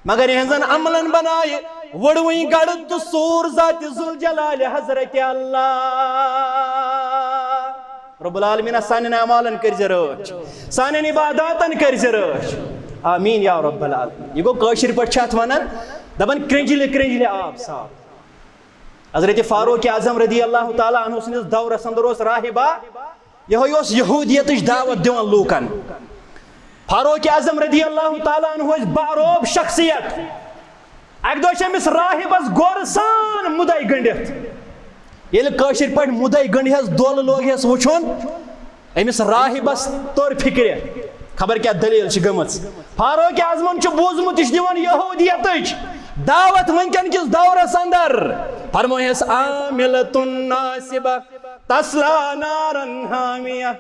مگر یِہٕنٛزن عملن بنایہِ وٕڑوٕنۍ گڑھ تہٕ سوٗر ذاتِ ذوالجلالِ حضرت اللہ۔ رب العالمین سانٮ۪ن اعمالن کٔرۍ زِ رٲچھ، سانٮ۪ن عباداتن کٔرۍ زِ رٲچھ۔ آمین یا رب العالمین۔ یہِ گوٚو کٲشِر پٲٹھۍ چھِ اتھ ونان، دپان کرنجلہِ کرنجلہِ آب صاف۔ حضرت فاروق اعظم رضی اللہ تعالیٰ عنہ سٕنٛدِس دورس اندر اوس راہبہ، یِہوٚے اوس یہودیتٕچ دعوت دِوان لوٗکن۔ فاروق اعظم رضی اللہ تعالیٰ عنہ ٲسۍ باروب شخصیت۔ اکہِ دۄہ چھِ أمِس راہبس غورٕ سان مُدے گٔنڈِتھ۔ ییٚلہِ کٲشِر پٲٹھۍ مُدے گٔنڈِہس، دۄل لوگہس وٕچھُن، أمِس راہبس توٚر فِکرِ، خبر کیٛاہ دٔلیٖل چھِ گٔمٕژ۔ فاروق اعظمن چھُ بوٗزمُت، یہِ چھُ دِوان یہودیتٕچ دعوت وٕنکٮ۪ن کِس دورس اندر۔ فرمٲیس، عاملة ناصبة تصلى نارا حامية۔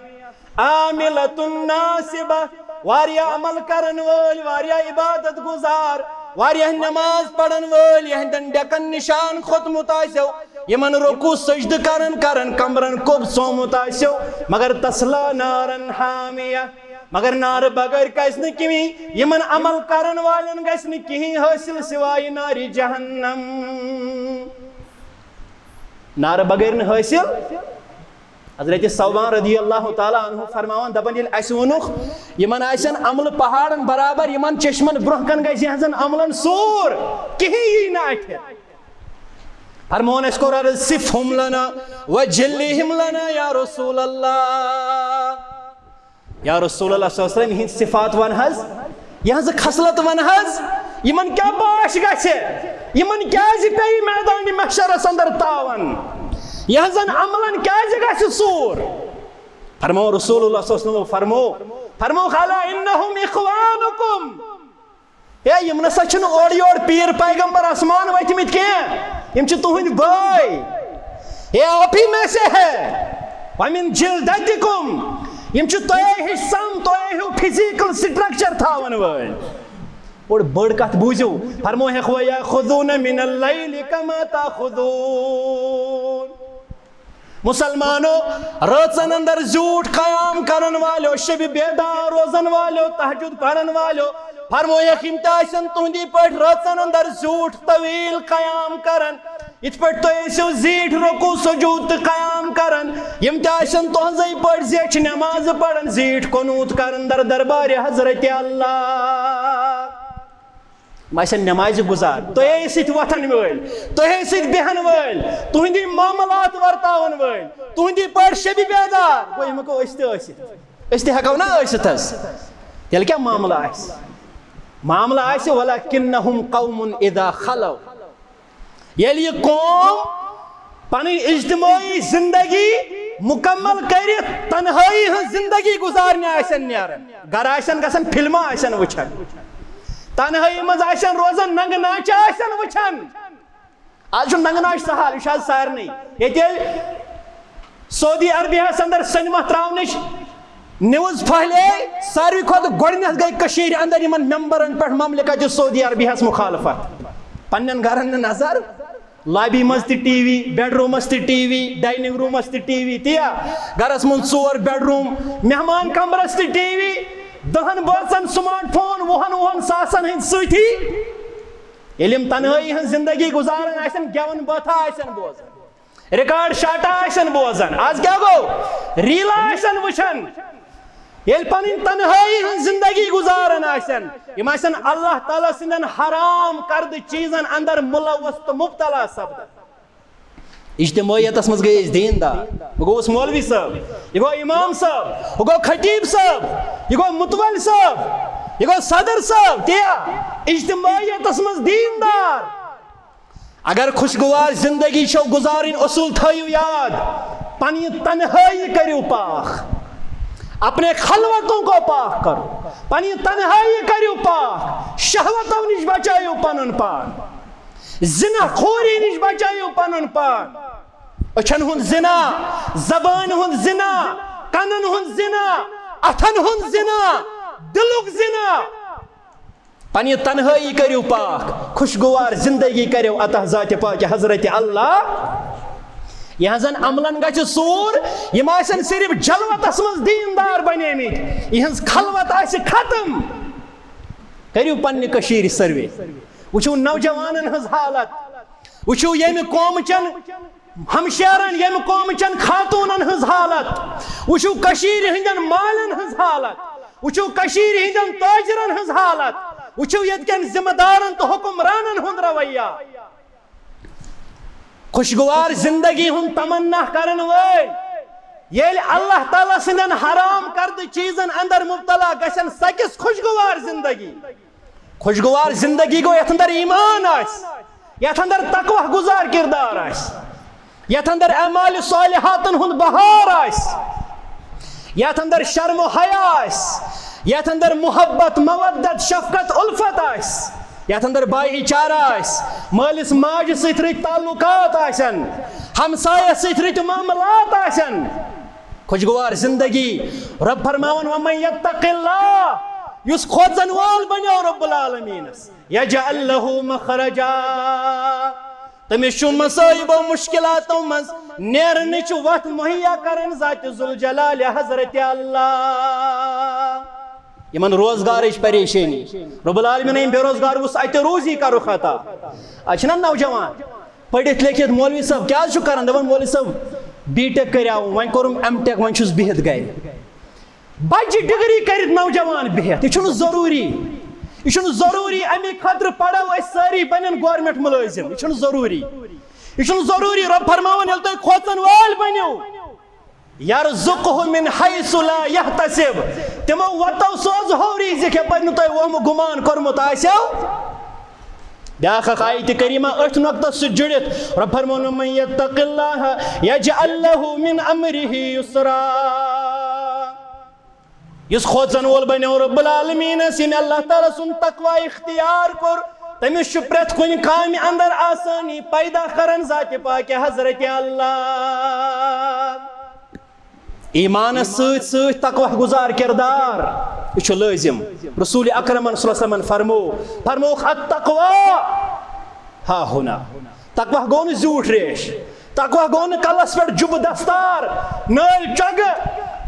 عاملة ناصبة، واریاہ عمل کرن وٲلۍ، واریاہ عبادت گزار، واریاہ نماز پرن وٲلۍ، یِہنٛدٮ۪ن ڈیکن نشان کھوٚتمُت آسیو، یِمن رکوع سجدٕ کرن کرن کمرن کوٚب ژومُت آسیو، مگر تصلى نارا حامية، مگر نارٕ بغٲر گژھِ نہٕ کِہیٖنۍ، یِمن عمل کرن والٮ۪ن گژھِ نہٕ کِہیٖنۍ حٲصِل سوائے نارِ جہنم۔ نارٕ بغٲر نہٕ حٲصِل۔ حضرت ثوبان رضی اللہ تعالیٰ عنہ فرماوان، دپان، ییٚلہِ اسہِ ووٚنُکھ، یِمن آسن عملہٕ پہاڑن برابر، یِمن چشمن برونٛہہ کن گژھِ یِہنٛزن عملن سوٗر، کِہیٖنۍ یی نہٕ اَتھِ۔ فرمون، اَسہِ کوٚر عرض، صفهم لنا وجلهم لنا یا رسول اللہ۔ یا رسول اللہ صلی اللہ علیہ وسلم، یِہنٛدۍ صفات ون حظ، یِہنٛز خصلت ون حظ، یِمن کیٛاہ پاش گژھِ، یِمن کیٛازِ پیٚیہِ میدانِ محشرس اندر تاون، یِہنٛزن عملن کیٛازِ گژھِ سوٗر؟ فرمو رسول اللہ صلی اللہ علیہ وسلم، فرمو، فرمو، الا انہم اخوانکم۔ ہے، یِم نسا چھِنہٕ اورٕ یورٕ پیٖر پیغمبر آسمان ؤتھمٕتۍ کینٛہہ، یِم چھِ تُہٕنٛدۍ بٲے۔ ہے، آپ ہی میں سے ہے۔ ومن جلدتکم، یِم چھِ تۄہے ہِش سم، تۄہے ہیوٗ فزیکل سٹرکچر تھاون وٲلۍ۔ اور بٔڑ کتھ بوٗزِو، فرمو ہیکھ، ویاخذون من اللیل کما تاخذون۔ مسلمانو، رٲژن اندر زیوٗٹھ قیام کرن والیو، شبِ بیدار روزن والیو، تہجد پرن والیو، فرمویکھ، یِم تہِ آسن تُہندی پٲٹھۍ رٲژن اندر زیوٗٹھ طویل قیام کران، یِتھ پٲٹھۍ تُہۍ ٲسِو زیٖٹھۍ رکوع سجود تہٕ قیام کران، یِم تہِ آسن تُہنزے پٲٹھۍ زیچھِ نماز پران، زیٖٹھۍ قنوت کران در دربارِ حضرت اللہ۔ یِم آسن نمازِ گُزار، تُہے سۭتۍ وۄتھن وٲلۍ، تُہے سۭتۍ بیہن وٲلۍ، تُہندی معاملات ورتاون وٲلۍ، تُہندی پٲٹھۍ شبِ بیدار۔ گوٚو، یِم ہٮ۪کو أسۍ تہِ ٲسِتھ، أسۍ تہِ ہٮ۪کو نا ٲسِتھ حظ؟ تیٚلہِ کیٛاہ معاملہٕ آسہِ؟ معاملہٕ آسہِ، ولکنہم قوم اذا خلوا۔ ییٚلہِ یہِ قوم پنٕنۍ اجتمٲعی زندگی مکمل کٔرِتھ تنہٲیی ہٕنٛز زندگی گُزارنہِ آسن نیران، گرٕ آسن گژھان، فلمہٕ آسن وٕچھان، تنہٲیی منٛز آسن روزان، ننگہٕ ناچہِ آسن وٕچھان۔ آز چھُ ننگہٕ ناچ سہل، یہِ چھُ آز سارنٕے۔ ییٚتہِ ییٚلہِ سعودی عربیہس اندر سینما تراونٕچ نیوز پھہلے، ساروی کھۄتہٕ گۄڈٕنیتھ گٔے کٔشیٖرِ اندر یِمن ممبرن پٮ۪ٹھ مملکت سعودی عربیہس مخالفت۔ پننٮ۪ن گرن نہٕ نظر، لابی منٛز تہِ ٹی وی، بیڈ روٗمس تہِ ٹی وی، ڈایننگ روٗمس تہِ ٹی وی، تیا گرس منٛز ژور بیڈ روٗم، مہمان کمرس تہِ ٹی وی، دہن بٲژن سمارٹ فون، وُہن وُہن ساسن ہٕنٛدۍ سۭتی۔ ییٚلہِ یِم تنہٲیی ہٕنٛز زندگی گُزاران آسن، گٮ۪وَن بٲتھا آسن بوزان، ریکارڈ شاٹا آسن بوزان، آز کیٛاہ گوٚو؟ ریٖلہٕ آسن وٕچھان۔ ییٚلہِ پنٕنۍ تنہٲیی ہٕنٛز زندگی گُزاران آسن، یِم آسن اللہ تعالیٰ سٕنٛدٮ۪ن حرام کردٕ چیٖزن اندر ملوث تہٕ مبتلا سپدان۔ اجتمٲعیتس منٛز گٔے أسۍ دیٖندار۔ بہٕ گوٚوُس مولوی صٲب، یہِ گوٚو امام صٲب، ہُہ گوٚو خطیب صٲب، یہِ گوٚو متول صٲب، یہِ گوٚو صدر صٲب، تیا اجتمٲعیتس منٛز دیٖندار۔ اگر خوشگوار زندگی چھو گزارٕنۍ، اصول تھٲیِو یاد، پننہِ تنہٲیی کٔرِو پاک، اپنے خلوتوں کو پاک کرو۔ پنٕنۍ تنہٲیی کٔرِو پاک، شہوتو نِش بچٲیِو پنُن پان، زنا خوری نِش بچٲیِو پنُن پان۔ أچھن ہُنٛد زنا، زبانہِ ہُنٛد زنا، کنن ہُنٛد زنا، اتھن ہُنٛد زنا، دلُک زنا۔ پننہِ تنہٲیی کٔرِو پاک، خوشگوار زندگی کٔرِو عطا ذاتِ پاکِ حضرت اللہ۔ یِہنٛزن عملن گژھِ سوٗر، یِم آسن صرف جلوتس منٛز دیندار بنیمٕتۍ، یِہنٛز خلوت آسہِ ختم۔ کٔرِو پننہِ کٔشیٖرِ سروے، وٕچھِو نوجوانن ہٕنٛز حالت، وٕچھِو ییٚمہِ قومہٕ چٮ۪ن ہمشیرن، ییٚمہِ قومہٕ چٮ۪ن خاتوٗنن ہٕنٛز حالت، وٕچھِو کٔشیٖرِ ہٕنٛدٮ۪ن مالٮ۪ن ہٕنٛز حالت، وٕچھِو کٔشیٖرِ ہٕنٛدٮ۪ن تٲجرن ہٕنٛز حالت، وٕچھِو ییٚتہِ کٮ۪ن ذمہٕ دارن تہٕ حُکمرانن ہُنٛد رویہ۔ خوشگوار زندگی ہُنٛد تمنا کرن وٲلۍ ییٚلہِ اللہ تعالیٰ سٕنٛدٮ۪ن حرام کردٕ چیٖزن اندر مبتلا گژھن، سۄ کِژھ خوشگوار زندگی؟ خوشگوار زندگی گوٚو یتھ اندر ایمان آسہِ، یتھ اندر تقوی گزار کردار آسہِ، یتھ اندر اعمال صالحاتن ہُنٛد بہار آسہِ، یتھ اندر شرم و حیا آسہِ، یتھ اندر محبت، مودت، شفقت، الفت آسہِ، یتھ اندر بھائی چارہ آسہِ، مٲلِس ماجہِ سۭتۍ رٕتۍ تعلقات آسن، ہمسایس سۭتۍ رٕتۍ معاملات آسن۔ خوشگوار زندگی۔ رب فرماوان، "ومن یتق اللہ"، یُس کھوژن وول بنیو رب العالمینس، "یجعل لہ مخرجا"، تٔمِس چھُ مصائبو مشکلاتو منٛز نیرنٕچ وتھ مہیا کران ذات ذوالجلال حضرت اللہ۔ یِمن روزگارٕچ پریشٲنی، رب العالمین یِم بے روزگار وُچھ، اتہِ روزی کرُکھ عطا۔ اتہِ چھِنہ نوجوان پٔرِتھ لیکھِتھ، مولوی صٲب کیٛازِ چھُ کران؟ دپان، "مولوی صٲب، بی ٹیک کریاوُم، وۄنۍ کوٚرُم ایم ٹیک، وۄنۍ چھُس بِہِتھ گرِ۔" بجہِ ڈگری کٔرِتھ نوجوان بِہِتھ، یہِ چھُنہٕ ضروٗری۔ یہِ چھُنہٕ ضروٗری، اَمی خٲطرٕ پرو أسۍ سٲری بنن گورنمنٹ مُلٲزِم۔ یہِ چھُنہٕ ضروٗری۔ یہِ چھُنہٕ ضروٗری۔ رۄب فرماوان، ییٚلہِ تُہۍ کھوژن وٲلۍ بٔنِو، یرزقہ من حیث لا یحتسب، تِمو وتو سوز ہوری زِ کھے پتہٕ نہٕ تۄہہِ وہمہٕ گُمان کوٚرمُت آسیو۔ بیاکھ اکھ آیت کریمہ أتھۍ نۄقطس سۭتۍ جُڑِتھ، رۄب فرماوان، "من یتق اللہ یجعل لہ من امرہ یسرا"۔ یُس کھوژن وول بنیو رب العالمینس، ییٚمۍ اللہ تعالیٰ سُنٛد تقوی اختیار کوٚر، تٔمِس چھُ پرٛٮ۪تھ کُنہِ کامہِ اندر آسٲنی پیدا کران ذاتِ پاکِ حضرت اللہ۔ ایمانس سۭتۍ سۭتۍ تقوی گزار کردار، یہِ چھُ لٲزم۔ رسول اکرمن صلی اللہ علیہ وسلمن فرمو، فرمووُکھ، "التقوی ہا ہنا"۔ تقوی گوٚو نہٕ زیوٗٹھ ریش، تقوی گوٚو نہٕ کلس پٮ۪ٹھ جُبہٕ دستار، نٲلۍ چۄگہٕ،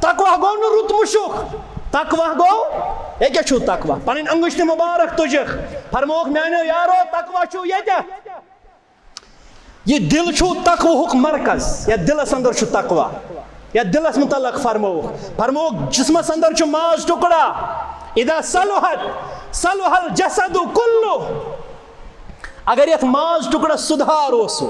تقوی گوٚو نہٕ رُت مُشُک، تقوی گوٚو، یہِ کیٛاہ چھُو تقوی؟ پنٕنۍ انگُشتہِ مُبارک تُجکھ، فرمووُکھ، "میانیو یارو، تقوی چھُو ییٚتٮ۪تھ۔" یہِ دِل چھُ تقوہُک مرکز، یتھ دِلس اندر چھُ تقوی، یتھ دِلس متعلق فرمووُکھ، فرمووُکھ، جسمس اندر چھُ ماز ٹُکڑا، اذا صلحت صلح الجسد کلہ۔ اگر یتھ ماز ٹُکڑس سُدھار اوس،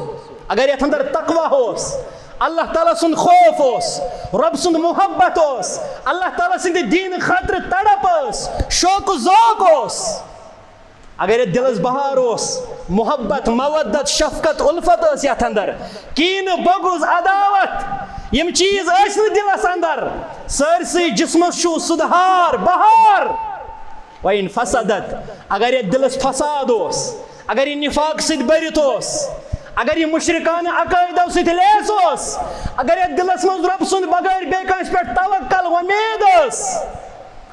اگر یتھ اندر تقوی اوس، اللہ تعالیٰ سُنٛد خوف اوس، رب سُنٛد محبت اوس، اللہ تعالیٰ سٕنٛدِ دیٖنہٕ خٲطرٕ تڑپ ٲس، شوق و ذوق اوس، اگر یتھ دِلس بہار اوس، محبت، مودت، شفقت، الفت ٲس یتھ اندر، کینہٕ، بغض، عداوت، یِم چیٖز ٲسۍ نہٕ دِلس اندر، سٲرسٕے جسمس چھُ سُدھار، بہار۔ وَإِنْ فَسَدَتْ، اگر یتھ دِلس فساد اوس، اگر یہِ نفاق سۭتۍ بٔرِتھ اوس، اگر یہِ مشرکانہٕ عقٲیدو سۭتۍ لیس اوس، اگر یتھ دِلس منٛز رۄب سُنٛد بغٲر بیٚیہِ کٲنٛسہِ پٮ۪ٹھ توکل وۄمید ٲس،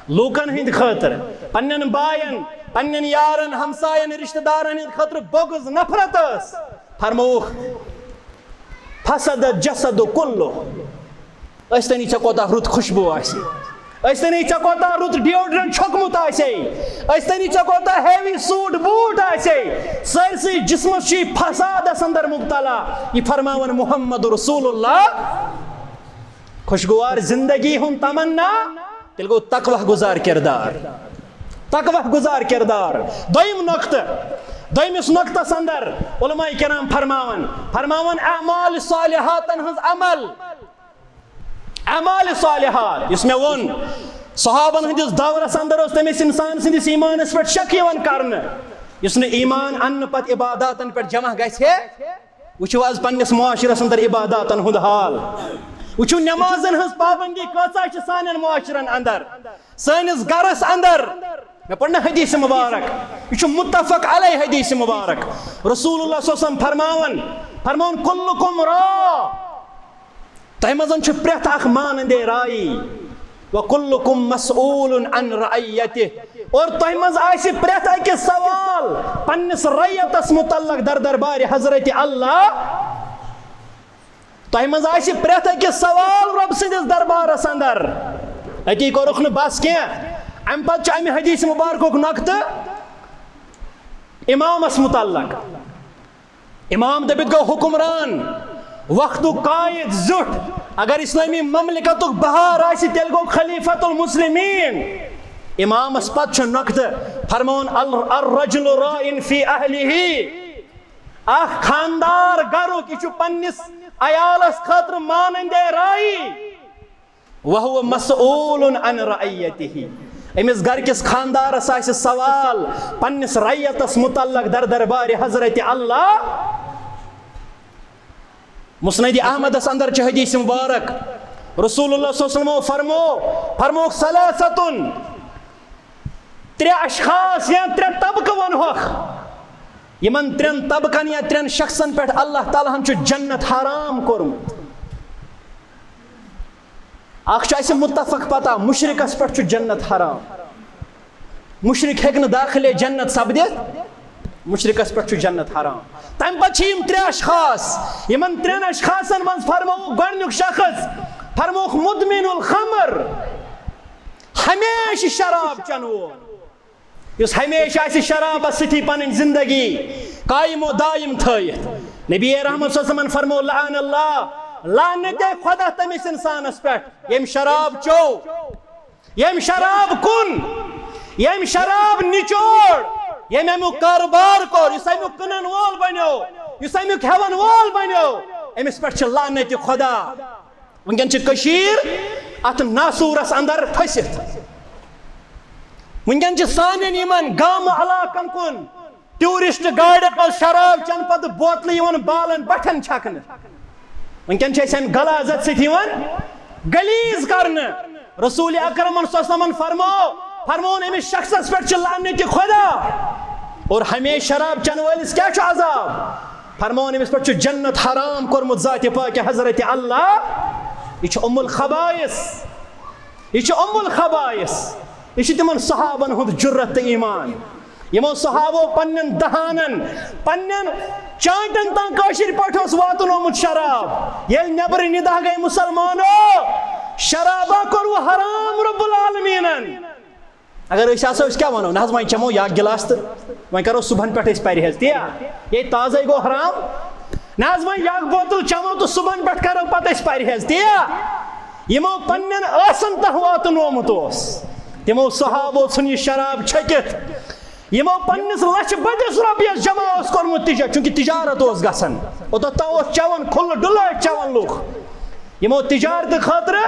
لوٗکن ہٕنٛدِ خٲطرٕ، پننٮ۪ن باین، پننٮ۪ن یارن، ہمساین، رشتہٕ دارن ہٕنٛدِ خٲطرٕ بغض، نفرت ٲس، فرمووُکھ، فسد جسد کلہ۔ ٲسۍ تَنی ژےٚ کوتاہ رُت خوشبو آسہِ، ٲسۍ تَنی ژےٚ کوتاہ رُت ڈیوڈرنٹ چھوٚکمُت آسے، ٲسۍ تَنی ژےٚ کوتاہ ہیوی سوٗٹ بوٗٹ آسے، سٲرسٕے جسمس چھُے فسادس اندر مبتلا۔ یہِ فرماوان محمد رسول اللہ۔ خوشگوار زندگی ہُنٛد تمنا، تیٚلہِ گوٚو تقوی گزار کردار۔ تقوی گزار کردار۔ دوٚیِم نۄقطہٕ، دوٚیمِس نۄقطس اندر علماء کرام فرماوان، فرماوان اعمال صالحاتن ہٕنٛز عمل، اعمال صالحات، یُس مےٚ ووٚن، صحابن ہٕنٛدِس دورس اندر اوس تٔمِس انسان سٕنٛدِس ایمانس پٮ۪ٹھ شک یِوان کرنہٕ، یُس نہٕ ایمان اننہٕ پتہٕ عباداتن پٮ۪ٹھ جمع گژھِ ہے۔ وٕچھِو آز پننِس معاشرس اندر عباداتن ہُنٛد حال۔ وٕچھِو، نمازن ہٕنٛز پابندی کۭژاہ چھِ سانٮ۪ن معاشرن اندر، سٲنِس گرس اندر۔ مےٚ پٔر نہٕ حدیث مبارک، یہِ چھُ متفق علیہ حدیث مبارک۔ رسول اللہ صلی اللہ علیہ وسلم فرماوان، فرماوان، "کلکم راع"، تۄہہِ منٛز چھُ پرٛٮ۪تھ اکھ مانندے راعی، "وکلکم مسئول عن رعیتہ"، اور تۄہہِ منٛز آسہِ پرٛٮ۪تھ أکِس سوال پننِس رعیتس متعلق در دربارِ حضرت اللہ۔ تۄہہِ منٛز آسہِ پرٛٮ۪تھ أکِس سوال رۄب سٕنٛدِس دربارس اندر۔ أتی کوٚرُکھ نہٕ بس کینٛہہ، امہِ پتہٕ چھُ امہِ حدیث مبارکُک نۄقطہٕ امامس متعلق۔ امام دٔپِتھ گوٚو حکمران، وقتُک قائد زیُٹھ۔ اگر اسلٲمی مملکتُک بہار آسہِ، تیٚلہِ گوٚو خلیفۃ المسلمین۔ امامس پتہٕ چھُ نۄقطہٕ، فرماوُن، "ال-، الرجل راع فی اہلہ"۔ اکھ خاندار گرُک، یہِ چھُ پننِس عیالس خٲطرٕ مانندے راعی۔ "وہو مسئول عن رعیتہ"، أمِس گرٕ کِس خاندارس آسہِ سوال پننِس رعیتس متعلق در دربارِ حضرت اللہ۔ مسند احمدس اندر چھِ حدیث مبارک، رسول اللہ صلی اللہ علیہ وسلم فرمو، فرموکھ، "ثلاثۃ"، ترٛےٚ اشخاص یا ترٛےٚ طبقہٕ ونہوکھ، یِمن ترٛٮ۪ن طبقن یا ترٛٮ۪ن شخصن پٮ۪ٹھ اللہ تعالیٰ ہن چھُ جنت حرام کوٚرمُت۔ اکھ چھُ اَسہِ متفق پتہ، مشرکس پٮ۪ٹھ چھُ جنت حرام۔ مشرک ہیٚکہِ نہٕ داخلِ جنت سپدِتھ، مشرکس پٮ۪ٹھ چھُ جنت حرام۔ تمہِ پتہٕ چھِ یِم ترٛےٚ اشخاص، یِمن ترٛٮ۪ن اشخاصن منٛز فرمووُکھ گۄڈٕنیُک شخص، فرمووُکھ مدمن الخمر، ہمیشہِ شراب چٮ۪ن وول، یُس ہمیشہِ آسہِ شرابس سۭتی پنٕنۍ زندگی قائم و دائم تھٲیِتھ۔ نبی رحمت صلی اللہ علیہ وسلمن فرمو، "لعن اللہ"، لعنت خدا تٔمِس انسانس پٮ۪ٹھ، ییٚمۍ شراب چو، ییٚمۍ شراب کُن، ییٚمۍ شراب نچوڑ، ییٚمۍ امیُک کارٕبار کوٚر، یُس امیُک کٕنن وول بنیو، یُس امیُک ہٮ۪ون وول بنیو، أمِس پٮ۪ٹھ چھِ لعنت خدا۔ وٕنکٮ۪ن چھِ کٔشیٖر اتھ ناسوٗرس اندر پھٔسِتھ۔ وٕنکٮ۪ن چھِ سانٮ۪ن یِمن گامہٕ علاقن کُن ٹوٗرسٹ گاڑِ منٛز شراب چٮ۪نہٕ پتہٕ بوتلہٕ یِوان بالن بٹھٮ۪ن چھکنہٕ۔ وٕنکٮ۪ن چھِ أسۍ امہِ غلاظت سۭتۍ یِوان غلیظ کرنہٕ۔ رسول اکرمن صلی اللہ علیہ وسلمن فرمو، فرمون، أمِس شخصس پٮ۪ٹھ چھِ لعنت خدا۔ اور ہمیشہِ شراب چٮ۪نہٕ وٲلِس کیٛاہ چھُ عذاب؟ فرمون، أمِس پٮ۪ٹھ چھُ جنت حرام کوٚرمُت ذاتِ پاکِ حضرت اللہ۔ یہِ چھُ ام الخبائث، یہِ چھُ ام الخبائث، یہِ چھُ تِمن صحابن ہُنٛد جرت تہٕ ایمان۔ یِمو صحابو پننٮ۪ن دہانن، پننٮ۪ن چانٹن تام کٲشِر پٲٹھۍ اوس واتنومُت شراب۔ ییٚلہِ نیبرٕ نِداہ گٔے مسلمانو، شرابا کوٚروٕ حرام رب العالمینن۔ اگر أسۍ آسو، أسۍ کیٛاہ وَنو؟ نہ حظ، وۄنۍ چٮ۪مو یہِ اکھ گِلاس تہٕ وۄنۍ کرو صُبحن پٮ۪ٹھ أسۍ پرہیز۔ تی یا؟ یے تازَے گوٚو حرام۔ نہ حظ، وۄنۍ یہِ اکھ بوتل چٮ۪مو تہٕ صُبحن پٮ۪ٹھ کرو پتہٕ أسۍ پرہیز۔ تی یا؟ یِمو پننٮ۪ن ٲسن تام واتنومُت اوس، تِمو صحابو ژھُن یہِ شراب چھٔکِتھ۔ یِمو پننِس لچھِ بٔدِس رۄپیس جمع اوس کوٚرمُت تجا-، چونکہ تجارت اوس گژھان۔ اوٚتتھ تام اوس چٮ۪وان کھُلہٕ ڈُلہٕ ٲسۍ چٮ۪وان لُکھ۔ یِمو تجارتہٕ خٲطرٕ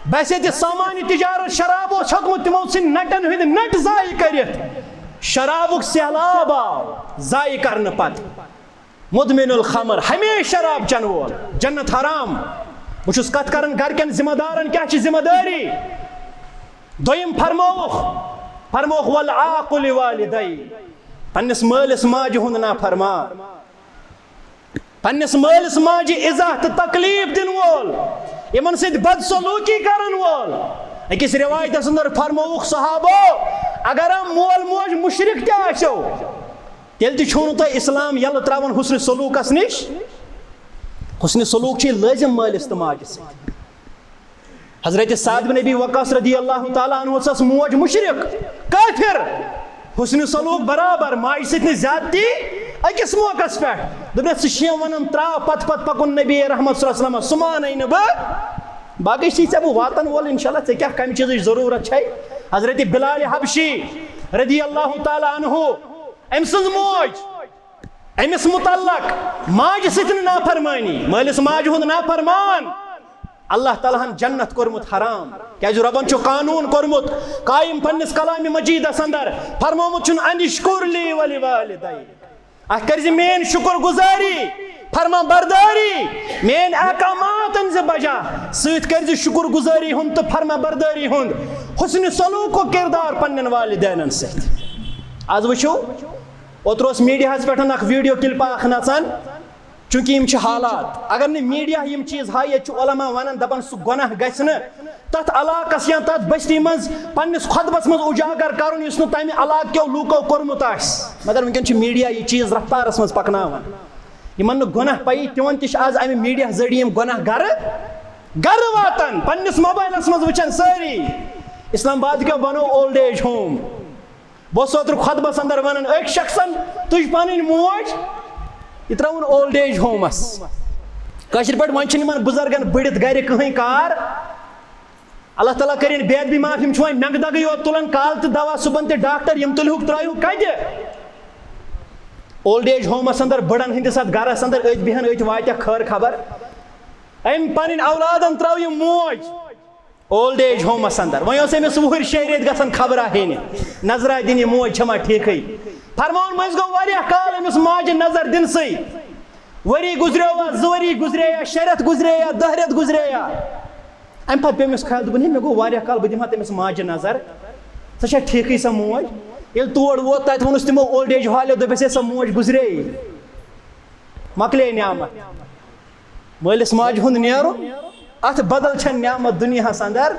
بحیثیت سامان تجارت شراب اوس ہیوٚتمُت، تِمو ژھٕنۍ نٹن ہٕنٛدۍ نٹ ضایع کٔرِتھ۔ شرابُک سیلاب آو ضایع کرنہٕ پتہٕ۔ مدمن الخمر، ہمیشہِ شراب چٮ۪ن وول، جنت حرام۔ بہٕ چھُس کتھ کران گرِکٮ۪ن ذمہ دارن کیٛاہ چھِ ذمہ دٲری۔ دوٚیِم فرمووُکھ، فرمووُکھ، "والعاق لوالدیہ"، پننِس مٲلِس ماجہِ ہُنٛد نافرمان، پننِس مٲلِس ماجہِ اِزاہ تہٕ تکلیف دِنہٕ وول، یِمن سۭتۍ بدسلوٗکی کرن وول۔ أکِس رِوایتس اندر فرمووُکھ صحابو، اگر مول موج مُشرِک تہِ آسیو، تیٚلہِ تہِ چھُو نہٕ تۄہہِ اسلام یَلہٕ ترٛاوان حسنِ سلوٗکس نِش۔ حسنِ سلوٗک چھُ لٲزِم مٲلِس تہٕ ماجہِ سۭتۍ۔ حضرت سعد بن ابی وقاص رضی اللہ تعالیٰ عنہ ٲس موج مُشرِک، کٲفِر۔ حسنِ سلوٗک برابر، ماجہِ سۭتۍ نہٕ زیادتی۔ أکِس موقعس پٮ۪ٹھ دوٚپنَس، "ژٕ چھِ یِم وَنان ترٛاو، پتہٕ پتہٕ پَکُن نبی رحمت صلی اللہ علیہ وسلمس، سُہ مانَے نہٕ بہٕ، باقٕے چھِ ژےٚ بہٕ واتَن وول انشاءاللہ، ژےٚ کیٛاہ کَمہِ چیٖزٕچ ضروٗرت چھے؟" حضرت بلال حبشی رضی اللہ تعالیٰ عنہ، أمۍ سٕنٛز موج، أمِس متعلق ماجہِ سۭتۍ نہٕ نافرمٲنی، مٲلِس ماجہِ ہُنٛد نافرمان، اللہ تعالیٰ ہن جنت کوٚرمُت حرام۔ کیٛازِ رۄبن چھُ قانوٗن کوٚرمُت قٲیِم پننِس کلامِ مجیدس اندر، فرمومُت چھُن، "ان اشکر لی ولوالدیک"، اَتھ کٔرۍ زِ میٲنۍ شُکر گُزٲری، فرما بردٲری، میٲنۍ احکامات واتن زِ بجا سۭتۍ کٔرۍ زِ شُکر گُزٲری ہُنٛد تہٕ فرما بردٲری ہُنٛد حسن سلوک و کردار پننٮ۪ن والدینن سۭتۍ۔ از وٕچھِو، اوترٕ اوس میٖڈیاہَس پٮ۪ٹھ اکھ ویٖڈیو کِلپا اکھ نژان۔ چوٗنٛکہِ یِم چھِ حالات، اگر نہٕ میٖڈیا یِم چیٖز ہاوِ، ییٚتہِ چھُ علماء وَنان، دَپان، سُہ گۄناہ گژھِ نہٕ تَتھ علاقَس یا تَتھ بستی منٛز پنٛنِس خۄطبَس منٛز اُجاگر کَرُن، یُس نہٕ تَمہِ علاقہٕ کیو لوٗکو کوٚرمُت آسہِ۔ مگر وٕنکٮ۪ن چھِ میٖڈیا یہِ چیٖز رفتارَس منٛز پَکناوان۔ یِمَن نہٕ گۄناہ پَیی، تِمَن تہِ چھِ آز اَمہِ میٖڈیا ذٔریعہٕ یِم گۄناہ گَرٕ گَرٕ واتان، پنٛنِس موبایلَس منٛز وٕچھان سٲری۔ اسلام آباد کیو بَنوو اولڈ ایج ہوم۔ بہٕ اوسُس اوترٕ خۄطبَس اندر وَنان أکۍ شخصن، تُج پنٕنۍ موج، یہِ ترٛاوُن اولڈ ایج ہومَس۔ کٲشِر پٲٹھۍ، وۄنۍ چھِنہٕ یِمن بُزرگن بٔڑِتھ گرِ کٕہٕنۍ کار۔ اللہ تعالیٰ کٔرِن بے ادبی معاف، یِم چھِ وۄنۍ مٮ۪نٛگہٕ دگٕے یوت تُلان، کالہٕ تہِ دوا، صُبحن تہِ ڈاکٹر، یِم تُلہُکھ ترٛٲیہُکھ کَتہِ؟ اولڈ ایج ہومَس اندر، بٕڑن ہٕنٛدِس اَتھ گرَس اندر، أتھۍ بیٚہن، أتھۍ واتہِ خٲر خبر۔ أمۍ پنٕنۍ اولادن ترٛٲو یہِ موج اولڈ ایج ہومس اندر۔ وۄنۍ اوس أمِس وُہٕرۍ شیٚیہِ رٮ۪تۍ گژھان خبرا ہینہِ، نظرا دِنہِ، موج چھما ٹھیٖکھٕے۔ فرماوُن مٔنٛزۍ گوٚو واریاہ کال أمِس ماجہِ نظر دِنسٕے۔ ؤری گُزریوا، زٕ ؤری گُزرییا، شےٚ رٮ۪تھ گُزرییا، دَہ رٮ۪تھ گُزرییا۔ اَمہِ پتہٕ پیوٚو أمِس خیال، دوٚپُن، ہے، مےٚ گوٚو واریاہ کال، بہٕ دِمہٕ ہا تٔمِس ماجہِ نظر۔ سۄ چھا ٹھیٖکھٕے سۄ موج؟ ییٚلہِ تور ووت، تَتہِ ووٚنُس تِمو اولڈ ایج والٮ۪و، دوٚپُس، ہے، سۄ موج گُزریے۔ مۄکلے نعمت۔ مٲلِس ماجہِ ہُنٛد نیرُن، اَتھ بدل چھےٚ نعمت دُنیاہَس اندر۔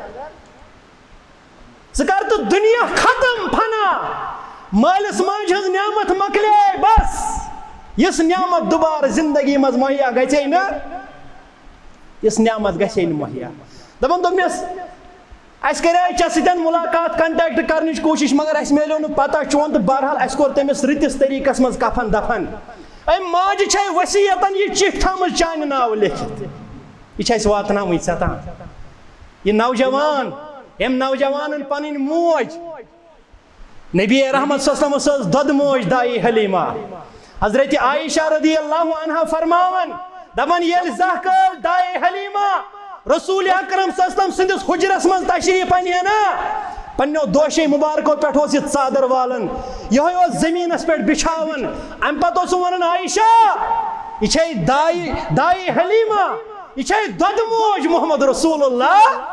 ژٕ کر تہٕ دُنیا ختم، فنا۔ مٲلِس ماجہِ ہٕنٛز نعمت مۄکلے، بس۔ یِژھ نعمت دُبارٕ زندگی منٛز مہیا گژھے نہٕ، یِژھ نعمت گژھے نہٕ مہیا۔ دَپان دوٚپنَس، اَسہِ کَرے ژےٚ سۭتۍ مُلاقات، contact کرنٕچ کوٗشِش، مگر اَسہِ میلیو نہٕ پتہ چون، تہٕ بہرحال اَسہِ کوٚر تٔمِس رٕتِس طریٖقس منٛز کفن دفن۔ أمۍ ماجہِ چھے وصیتن یہِ چِٹھۍ تھٲومٕژ چانہِ ناوٕ لیکھِتھ۔ یہِ چھِ اَسہِ واتناوٕنۍ ژےٚ تام۔ یہِ نوجوان، أمۍ نوجوانن پنٕنۍ موج، نبی رحمت صلی اللہ علیہ وسلم سٕنٛز دۄدٕ موج دایہِ حلیمہ۔ حضرت عائشہ رضی اللہ عنہا فرماوان، دپان، ییٚلہِ زانٛہہ کٲلۍ دایہِ حلیمہ رسول اکرم صلی اللہ علیہ وسلم سٕنٛدِس حجرس منٛز تشریف انہِ ہا نا، پننیو دوشے مبارکو پٮ۪ٹھ اوس یہِ ژادر والان، یِہوٚے اوس زٔمیٖنس پٮ۪ٹھ بچھاوان۔ امہِ پتہٕ اوس سُہ ونان، عائشہ، یہِ چھے دایہِ، دایہِ حلیمہ، یہِ چھے دۄدٕ موج محمد رسول اللہ۔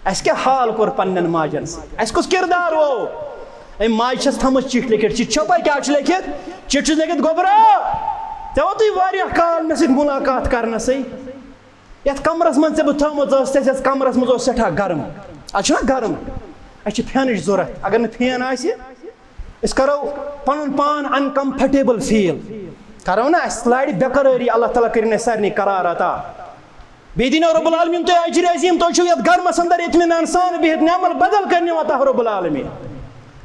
اَسہِ کیٛاہ حال کوٚر پننٮ۪ن ماجن سۭتۍ؟ اَسہِ کُس کردار اوو؟ أمۍ ماجہِ چھَس تھٲمٕژ چِٹھۍ لیکھِتھ۔ چِٹھِ چھو پَے کیٛاہ چھُ لیکھِتھ؟ چِٹھِ چھُس لیکھِتھ، گوٚبرا، ژےٚ ووتُے واریاہ کال مےٚ سۭتۍ مُلاقات کرنَسٕے۔ یَتھ کمرَس منٛز ژےٚ بہٕ تھٲومٕژ ٲسٕس، یَتھ کمرَس منٛز اوس سٮ۪ٹھاہ گرم۔ اَتھ چھُنہ گرم؟ اَسہِ چھِ فینٕچ ضوٚرَتھ۔ اگر نہٕ فین آسہِ، أسۍ کرو پنُن پان uncomfortable feel۔ کرو نا، اَسہِ لارِ بے قرٲری، اللہ تعالیٰ کٔرِنۍ اَسہِ سارنٕے قرار عطا۔ بیٚیہِ دِنو رب العالمین تۄہہِ اجر عظیٖم، تُہۍ چھِو یَتھ گرمس اندر اطمینان سان بِہِتھ نعمت بدل کٔرنہِ عطا رب العالمین۔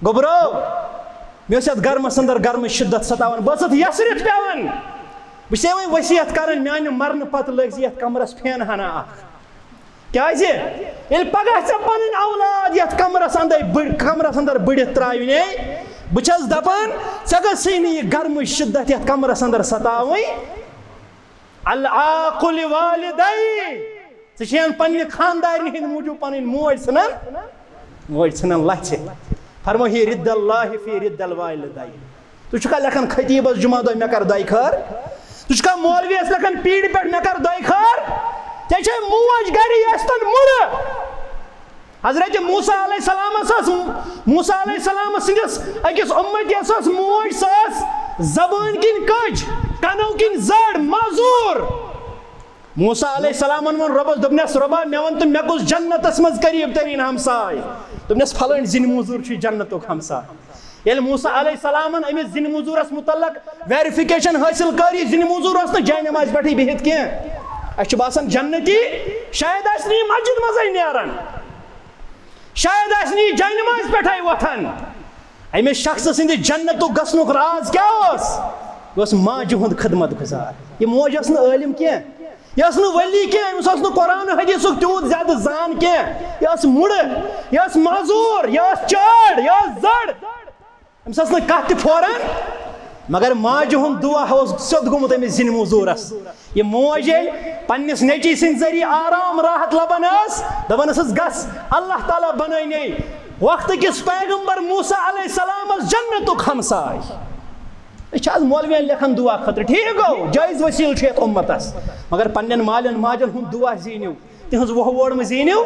گوٚبرو، مےٚ اوس یَتھ گرمس اندر گرمٕچ شدت ستاوان، بہٕ ٲسٕس یسرِتھ پٮ۪وان۔ بہٕ چھُسے وۄنۍ وصیت کران، میانہِ مرنہٕ پتہٕ لٲگۍ زِ یَتھ کمرس فین ہنا اکھ۔ کیازِ؟ ییٚلہِ پگاہ ژےٚ پنٕنۍ اولاد یَتھ کمرس اندر بٔڑ-، کمرس اندر بٔڑِتھ تراونے، بہٕ چھَس دپان، ژےٚ گٔژھٕے نہٕ یہِ گرمٕچ شدت یَتھ کمرس اندر ستاوٕنۍ۔ العاق لوالدی۔ ژٕ چھِ ہن پننہِ خاندارنہِ ہٕنٛدِ موٗجوٗب پنٕنۍ موج ژھٕنان، موج ژھٕنان لژھِ۔ فرمو، ہی رد اللہ فی رد الوالدی۔ ژٕ چھُکھا لیکھان خطیبس جمعہ دۄہ مےٚ کر دۄیہِ خٲر؟ ژٕ چھُکھا مولویس لیکھان پیٖڑِ پٮ۪ٹھ مےٚ کر دۄیہِ خٲر؟ ژےٚ چھے موج گرِ، یہِ ٲسۍ تن مُڑٕ۔ حضرت موسیٰ علیہ السلامس ٲس، موسیٰ علیہ السلام سٕنٛدِس أکِس اُمتیَس ٲس موج، سۄ ٲس زبٲنۍ کِنۍ کٔج، کنو کِنۍ زٔڑ، معذوٗر۔ موسیٰ علیہ السلامن ووٚن رۄبس، دوٚپنس، رۄبا، مےٚ وَن تہٕ مےٚ کُس جنتس منٛز قریب تریٖن ہمساے؟ دوٚپنس، پھلٲنۍ زِنۍ موٚزوٗر چھُے جنتُک ہمساے۔ ییٚلہِ موسیٰ علیہ السلامن أمِس زِنۍ موٚزوٗرس مُتعلق ویریفِکیشن حٲصِل کٔر، یہِ زِنۍ موٚزوٗر اوس نہٕ جاینمازِ پٮ۪ٹھٕے بِہِتھ کینٛہہ۔ اَسہِ چھُ باسان جنتی شاید آسہِ نہٕ یہِ مسجد منٛزٕے نیران۔ شاید آسہِ نہٕ یہِ جاینمازِ پٮ۪ٹھَے وۄتھان۔ أمِس شخصہٕ سٕنٛدِ جنتُک گژھنُک راز کیٛاہ اوس؟ یہِ اوس ماجہِ ہُنٛد خدمت گُزار۔ یہِ موج ٲس نہٕ عٲلِم کینٛہہ، یہِ ٲس نہٕ ؤلی کینٛہہ، أمِس اوس نہٕ قرآن حدیثُک تیوٗت زیادٕ زان کینٛہہ۔ یہِ ٲس مُڑٕ، یہِ ٲس معذوٗر، یہِ ٲس چٲڑ، یہِ ٲس زٔڑ۔ أمِس ٲس نہٕ کَتھ تہِ پھوران، مگر ماجہِ ہُنٛد دُعا اوس سیوٚد گوٚمُت أمِس زِنہِ موٚزوٗرَس۔ یہِ موج ییٚلہِ پننِس نیٚچی سٕنٛدِ ذٔریعہٕ آرام راحت لبان ٲس، دپان ٲسٕس، "گژھ، اللہ تعالیٰ بنٲونے وقتہٕ کِس پیغمبر موسیٰ علیہ السلامس جنتُک ہمساے۔" أسۍ چھِ آز مولوین لیکھان دعا خٲطرٕ، ٹھیٖک گوٚو، جٲیز وسیٖلہٕ چھُ یتھ اُمتس، مگر پننٮ۪ن مالٮ۪ن ماجن ہُنٛد دعا زیٖنِو، تِہنٛز وۄہ ووڑمہٕ زیٖنِو۔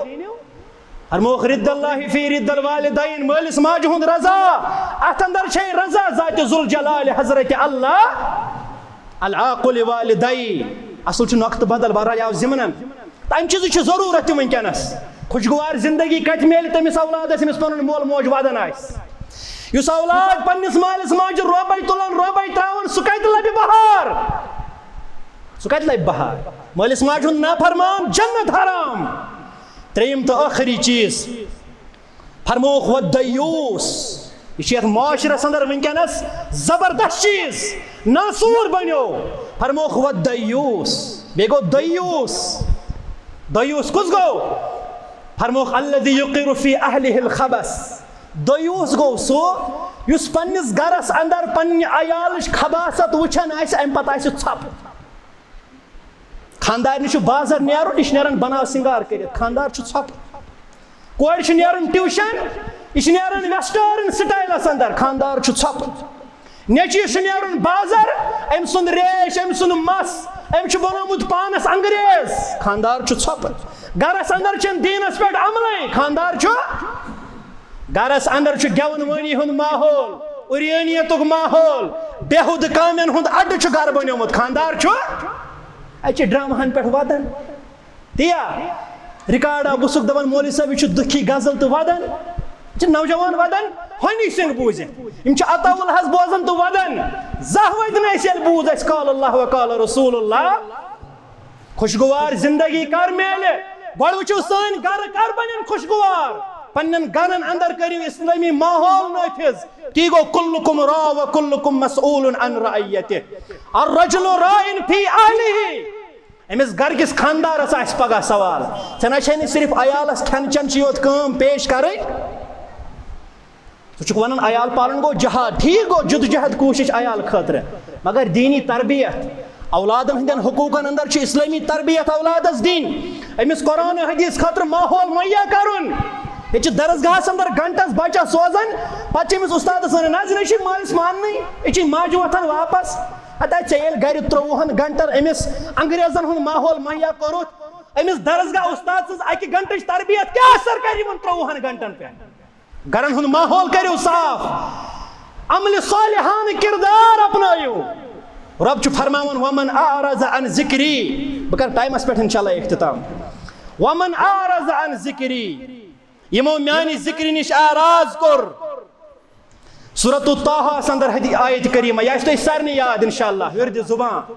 فرمووُکھ، رِد اللہ فی رِد الوالدین، مٲلِس ماجہِ ہُنٛد رضا، اتھ اندر چھے رضا ذات ذوالجلال حضرت اللہ۔ العاق لوالدی، اصل چھُ نۄقطہٕ بدل، بہرحال یہِ آو ضمنن۔ تہٕ امہِ چیٖزٕچ چھِ ضروٗرت تہِ وٕنکیٚنس۔ خوشگوار زندگی کتہِ میلہِ تٔمِس اولادس، ییٚمِس پنُن مول موج ودان آسہِ؟ یُس اولاد پننِس مٲلِس ماجہِ رۄبے تُلان، رۄبے تراوان، سُہ کتہِ لبہِ بہار؟ سُہ کتہِ لبہِ بہار؟ مٲلِس ماجہِ ہُنٛد نافرمان، جنت حرام۔ ترٛیٚیِم تہٕ ٲخری چیٖز، فرمووُکھ، والدیوس۔ یہِ چھُ یتھ معاشرس اندر وٕنکیٚنس زبردست چیٖز، ناسوٗر بنیو۔ فرمووُکھ، والدیوس۔ بیٚیہِ گوٚو دیوس۔ دیوس کُس گوٚو؟ فرمووُکھ، الذی یقر فی اہلہ الخبث۔ دیوس گوٚو سُہ، یُس پننِس گرس اندر پننہِ عیالٕچ خباثت وٕچھان آسہِ، امہِ پتہٕ آسہِ ژھۄپہٕ۔ خاندارنہِ چھُ بازر نیرُن، یہِ چھُ نیران بناو سنگار کٔرِتھ، خاندار چھُ ژھۄپہٕ۔ کورِ چھُ نیرُن ٹیوشن، یہِ چھُ نیران ویسٹرن سٹایلس اندر، خاندار چھُ ژھۄپہٕ۔ نیٚچوِس چھُ نیرُن بازر، أمۍ سُنٛد ریش، أمۍ سُنٛد مس، أمۍ چھُ بنومُت پانس انگریز، خاندار چھُ ژھۄپہٕ۔ گرس اندر چھُنہٕ دیٖنس پٮ۪ٹھ عملٕے، خاندار چھُ۔ گرس اندر چھُ گٮ۪وَن وٲنی ہُنٛد ماحول، اُریٲنیتُک ماحول، بیہودٕ کامٮ۪ن ہُنٛد اڈٕ چھُ گرٕ بنیومُت، خاندار چھُ۔ اتہِ چھِ ڈرامہن پٮ۪ٹھ ودان۔ تیا ریکارڈ آو، بہٕ چھُسُکھ دَپان، مولوی صٲب، یہِ چھُ دُکھی غزل تہٕ وَدان۔ یہِ چھِ نوجوان وَدان ہونی سنگھ بوٗزِتھ۔ یِم چھِ عطا الحظ بوزان تہٕ وَدان۔ زانٛہہ وَتہِ نہٕ اَسہِ ییٚلہِ بوٗز اَسہِ قال اللہ و قال رسول اللہ۔ خوشگوار زندگی کر میلہِ؟ گۄڈٕ وٕچھِو سٲنۍ گرٕ کر بَنن خوشگوار۔ پننٮ۪ن گرن اندر کٔرِو اسلٲمی ماحول نٲفذ۔ تی گوٚو، کلکم راع و کلکم مسئول عن رعیتہ۔ الرجل راع فی اہلہ۔ أمِس گرٕ کِس خاندارس آسہِ پگاہ سوال۔ ژےٚ نہ چھے نہٕ صرف عیالس کھٮ۪ن چٮ۪ن چی یوت کٲم پیش کرٕنۍ۔ ژٕ چھُکھ ونان عیال پالُن گوٚو جہاد، ٹھیٖک گوٚو، جدوجہد کوٗشش عیال خٲطرٕ، مگر دینی تربیت، اولادن ہٕنٛدٮ۪ن حقوٗقن اندر چھِ اسلٲمی تربیت اولادس دِنۍ، أمِس قرآن و حدیث خٲطرٕ ماحول مہیا کرُن۔ ییٚتہِ چھِ درسگاہس اندر گھنٹس بچہ سوزان، پتہٕ چھِ أمِس استادس ونان، نہ حظ، یہِ نہ چھُے مٲلِس ماننٕے، یہِ چھِ ماجہِ وۄتھان واپس۔ ہتا ژےٚ ییٚلہِ گرِ ترٛۆوُہن گھنٹن أمِس انگریزن ہُنٛد ماحول مہیا کوٚرُتھ، أمِس درسگاہ استاد سٕنٛز اکہِ گھنٹٕچ تربیت کیٛاہ اثر کرِ یِمن ترٛۆوُہن گھنٹن پٮ۪ٹھ؟ گرن ہُنٛد ماحول کٔرِو صاف، عملِ صالحانہٕ کردار اپنٲیِو۔ رۄب چھُ فرماوان، ومن اعرض عن ذکری، بہٕ کرٕ ٹایمس پٮ۪ٹھ انشاءاللہ اختتام۔ ومن اعرض عن ذکری، یِمو میانہِ ذکرِ نِش اعراض کوٚر۔ سورۃ الطٰہس اندر ہدی آیت کریمہ، یہِ آسہِ تۄہہِ سارنٕے یاد انشاءاللہ، ورد زبان۔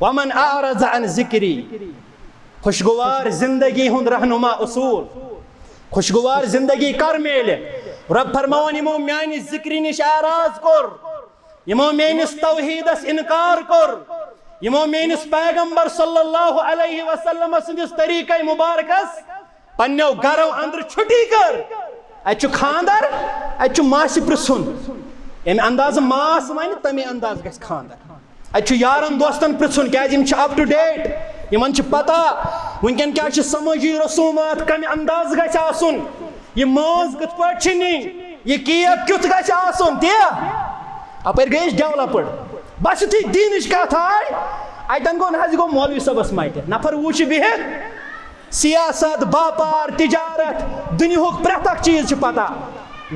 ومن اعرض عن ذکری، خوشگوار زندگی ہُنٛد رہنما اصول۔ خوشگوار زندگی کر میلہِ؟ رۄب فرماوان، یِمو میانہِ ذکرِ نِش اعراض کوٚر، یِمو میٲنِس توحیٖدس اِنکار کوٚر، یِمو میٲنِس پیغمبر صلی اللہ علیہ وسلم سٕنٛدِس طریٖقے مبارکس پننیو گرو اندرٕ چھُٹی کٔر۔ اتہِ چھُ خاندر، اتہِ چھُ ماسہِ پرژھُن، ییٚمہِ اندازٕ ماس ونہِ، تمے اندازٕ گژھِ خاندر۔ اتہِ چھُ یارن دوستن پرژھُن، کیازِ یِم چھِ up to date، یِمن چھِ پتہ وٕنکیٚن کیٛاہ چھِ سمٲجی رسومات، کمہِ اندازٕ گژھِ آسُن، یہِ مٲنٛز کِتھ پٲٹھۍ چھِ نِنۍ، یہِ کیک کیُتھ گژھِ آسُن، تی۔ اپٲرۍ گٔے أسۍ developed۔ بس یُتھُے دیٖنٕچ کتھ آے، اتٮ۪ن گوٚو نہ حظ، یہِ گوٚو مولوی صٲبس مٹہِ۔ نفر وُچھِ بِہِتھ، سیاست، باپار، تجارت، دُنیہُک پرٛٮ۪تھ اکھ چیٖز چھِ پتہ۔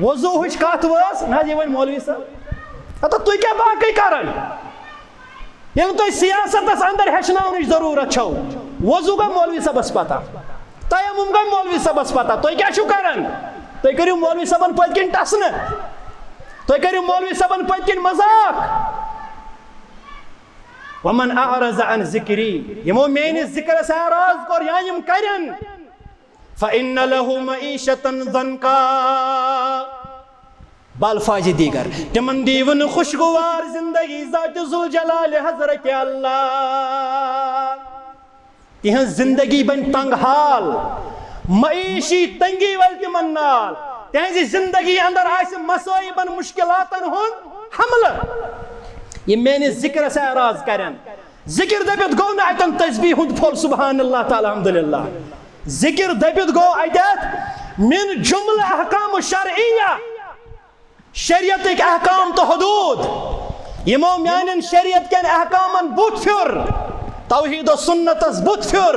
وضوٗہٕچ کتھ وٲژ، نہ حظ، یہِ وۄنۍ مولوی صٲب۔ ہتا تُہۍ کیٛاہ باقٕے کران؟ ییٚلہِ تۄہہِ سیاستس اندر ہیٚچھناونٕچ ضروٗرت چھو، وضوٗ گوٚو مولوی صٲبس پتہ، تیمم گوٚو مولوی صٲبس پتہ، تُہۍ کیٛاہ چھِو کران؟ تُہۍ کٔرِو مولوی صٲبن پٔتۍ کِنۍ ٹسنہٕ، تُہۍ کٔرِو مولوی صٲبن پٔتۍ کِنۍ مذاق۔ ومن اعرض عن ذکری، یِمو میٲنِس ذکرس اعراض کوٚر یا یِم کرن، فإن له معیشة ضنکا۔ بالفاظ دیگر، تِمن دیٖوٕ نہٕ خوشگوار زندگی ذات ذوالجلال حضرت اللہ۔ تِہنٛز زندگی بنہِ تنگ حال، معیشی تنگی ول تِمن نال۔ تِہنٛزِ زندگی اندر آسہِ مصائبن، مشکلاتن ہُنٛد حملہٕ۔ یِم میٲنِس ذکرس اعراض کرن، ذکر دٔپِتھ گوٚو نہٕ اتٮ۪ن تسبیح ہُنٛد پھوٚل، سبحان اللہ تعالیٰ، الحمدللہ۔ ذکر دٔپِتھ گوٚو اتٮ۪تھ من جملہ احکام شرعیہ، شریعتٕکۍ احکام تہٕ حدود۔ یِمو میانٮ۪ن شریعت کٮ۪ن احکامن بُتھ پھیُر، توحید و سنتس بُتھ پھیُر۔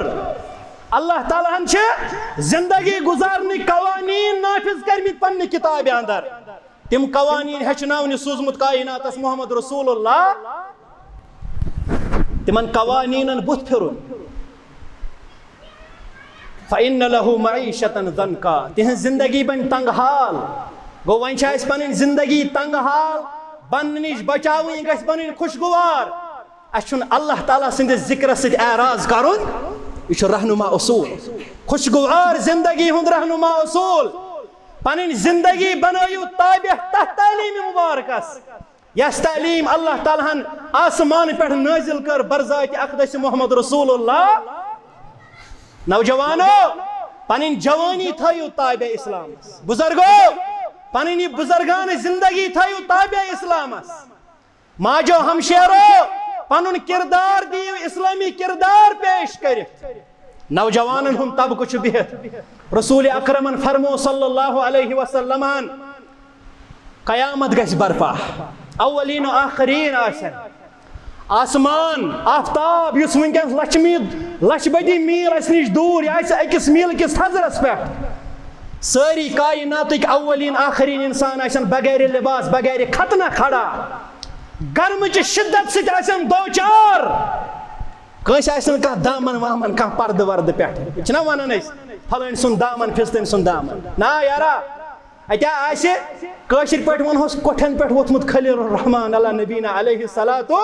اللہ تعالیٰ ہن چھِ زندگی گزارنٕکۍ قوانین نافذ کٔرمٕتۍ پننہِ کتابہِ اندر۔ تِم قوانین ہیٚچھناونہِ سوٗزمُت کائناتس محمد رسول اللہ۔ تِمن قوانینن بُتھ پھیرُن۔ فَإِنَّ لَهُ مَعِيشَةً ضَنْكَا، تِہنٛز زندگی بنہِ تنگ حال۔ گوٚو، وۄنۍ چھِ اَسہِ پنٕنۍ زندگی تنگ حال بننہٕ نِش بچاوٕنۍ، یہِ گژھِ بنٕنۍ خوشگوار۔ اَسہِ چھُنہٕ اللہ تعالیٰ سٕنٛدِس ذِکرَس سۭتۍ اعراض کَرُن۔ یہِ چھُ رہنما اصوٗل، خوشگوار زندگی ہُنٛد رہنما اصوٗل۔ پنٕنۍ زندگی بنٲیِو تابع تَتھ تعلیٖمِ مُبارکَس، یۄس تعلیٖم اللہ تعالیٰ ہن آسمان پٮ۪ٹھ نٲزِل کٔر برذاتِ اقدس محمد رسول اللہ۔ نوجوانو، پنٕنۍ جوٲنی تھٲیِو تابع اسلامس۔ بزرگو، پنٕنۍ یہِ بزرگانہٕ زندگی تھٲیِو تابع اسلامس۔ ماجو ہمشیرو، پنُن کردار دِیِو اسلامی کردار پیش کٔرِتھ۔ نوجوانن ہُنٛد طبقہٕ چھُ بِہِتھ۔ رسول اکرمن فرمو صلی اللہ علیہ وسلمن، قیامت گژھِ برپا، اولین و آخرین آسن۔ آسمان، آفتاب، یُس وٕنکیٚنس لچھ میٖل، لچھ بٔدی میٖل اَسہِ نِش دوٗر، یہِ آسہِ أکِس میٖل کِس تھزرس پٮ۪ٹھ۔ سٲری کائناتٕکۍ اولین آخرین انسان آسن بغیر لباس، بغیر ختنہ کھڑا، گرمہٕ چہِ شدت سۭتۍ آسن دوچار۔ کٲنٛسہِ آسہِ نہٕ کانٛہہ دامن وامن، کانٛہہ پردٕ وردٕ پٮ۪ٹھ۔ چھِنہ ونان أسۍ، فلٲنۍ سُنٛد دامن، فستٲنۍ سُنٛد دامن۔ نا یارا، اتہِ آسہِ، کٲشِر پٲٹھۍ ونہوس، کۄٹھٮ۪ن پٮ۪ٹھ ووٚتھمُت خلیل الرحمان علی نبینا علیہ الصلوۃ۔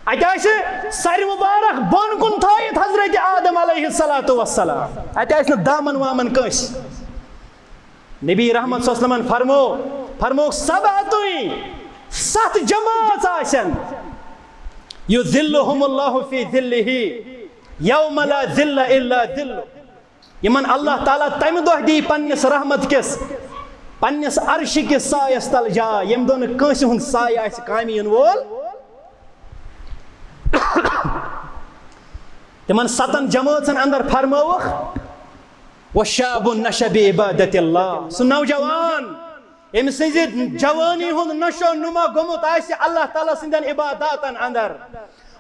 اتہِ آسہِ سر مبارک بۄن کُن تھٲیِتھ حضرت آدم علیہ الصلوۃ والسلام۔ اتہِ آسہِ نہٕ دامن وامن کٲنٛسہِ۔ نبی رحمت صلی اللہ علیہ وسلمن فرمو، فرمووُکھ، سبعتُن، ستھ جمٲژ آسن، یظلہم اللہ فی ظلہ یوم لا ظل الا ظلہ۔ یِمن اللہ تعالیٰ تمہِ دۄہ دی پننِس رحمت کِس، پننِس عرشہِ کِس سایس تل جاے، ییٚمہِ دۄہ نہٕ کٲنٛسہِ ہُنٛد سایہِ آسہِ کامہِ یِنہٕ وول۔ تِمن ستن جمٲژن اندر فرمٲوکھ، وشاب نشہ بعبادت اللہ، سُہ نوجوان، ییٚمہِ سٕنٛزِ جوٲنی ہُنٛد نشو نما گوٚمُت آسہِ اللہ تعالیٰ سٕنٛدٮ۪ن عباداتن اندر،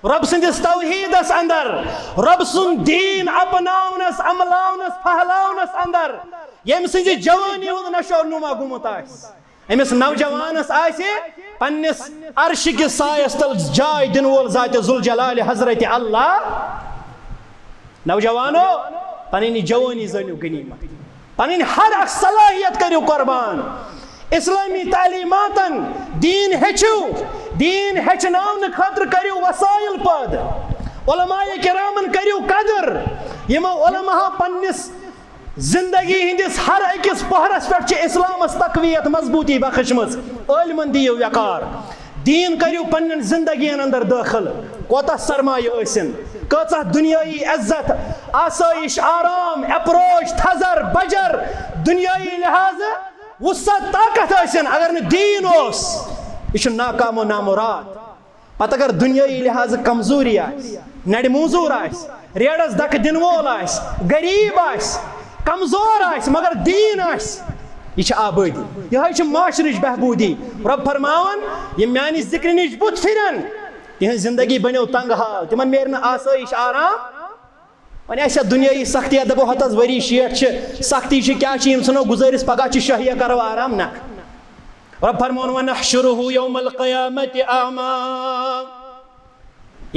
رۄب سٕنٛدِس توحیٖدس اندر، رۄب سُنٛد دیٖن اپناونس، عملاونس، پھہلاونس اندر، ییٚمہِ سٕنٛزِ جوٲنی ہُنٛد نشو نما گوٚمُت آسہِ، أمِس نوجوانس آسہِ پننِس عرشہِ کِس سایس تل جاے دِنہٕ وول ذات ذوالجلال حضرت اللہ۔ نوجوانو، پنٕنۍ یہِ جوٲنی زٲنِو غنیمت، پنٕنۍ ہر اکھ صلٲحیت کٔرِو قربان۔ اسلامی تعلیٖماتن، دیٖن ہیٚچھِو، دیٖن ہیٚچھناونہٕ خٲطرٕ کٔرِو وسایل پٲدٕ۔ علماء کرامن کٔرِو قدر، یِمو علماء پننِس زندگی ہٕنٛدِس ہر أکِس پہرس پٮ۪ٹھ چھِ اسلامس تقویت، مضبوٗطی بخشمٕژ۔ عٲلمن دِیِو وقار، دیٖن کٔرِو پننٮ۪ن زندگین اندر دٲخل۔ کوتاہ سرمایہِ ٲسِن، کۭژاہ دُنیٲیی عزت، آسٲیِش، آرام، اپروچ، تھزر، بجر، دُنیٲیی لحاظہٕ وُسعت، طاقت ٲسِن، اگر نہٕ دیٖن اوس، یہِ چھُ ناکام و نامراد۔ پتہٕ اگر دُنیٲیی لحاظہٕ کمزوری آسہِ، نرِ موزوٗر آسہِ، ریڑس دکہٕ دِنہٕ وول آسہِ، غریب آسہِ، کمزور آسہِ، مگر دیٖن آسہِ، یہِ چھِ آبٲدی، یِہوٚے چھِ معاشرٕچ بہبوٗدی۔ رۄب فرماوان، یِم میانہِ ذِکرِ نِش بُتھ پھِرن، تِہنٛز زندگی بنیو تنگ حال، تِمن میلہِ نہٕ آسٲیِش، آرام۔ وۄنۍ آسہِ ہا دُنیٲیی سختی، دپو ہتس ؤری شیٹھ چھِ، سختی چھِ، کیٛاہ چھِ، یِم ژھٕنو گُزٲرِس، پگاہ چھِ شٲہیہ کرو آرام، نہ۔ رۄب فرمون، ونحشرہ یوم القیامت اعمی۔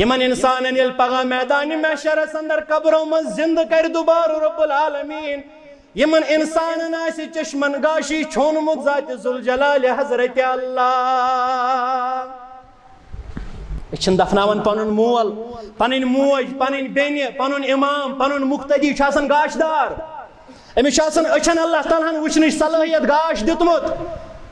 یِمن انسانن ییٚلہِ پگاہ میدانِ محشرس اندر قبرو منٛز زندٕ کرِ دوبارٕ رب العالمین، یِمن انسانن آسہِ چشمن گاشی چھوٚنمُت ذاتِ ذوالجلال حضرت اللہ۔ أسۍ چھِنہٕ دفناوان پنُن مول، پنٕنۍ موج، پنٕنۍ بیٚنہِ، پنُن امام، پنُن مقتدی چھُ آسان گاشدار۔ أمِس چھُ آسان أچھن اللہ تعالیٰ ہن وٕچھنٕچ صلٲحیت، گاش دیُتمُت،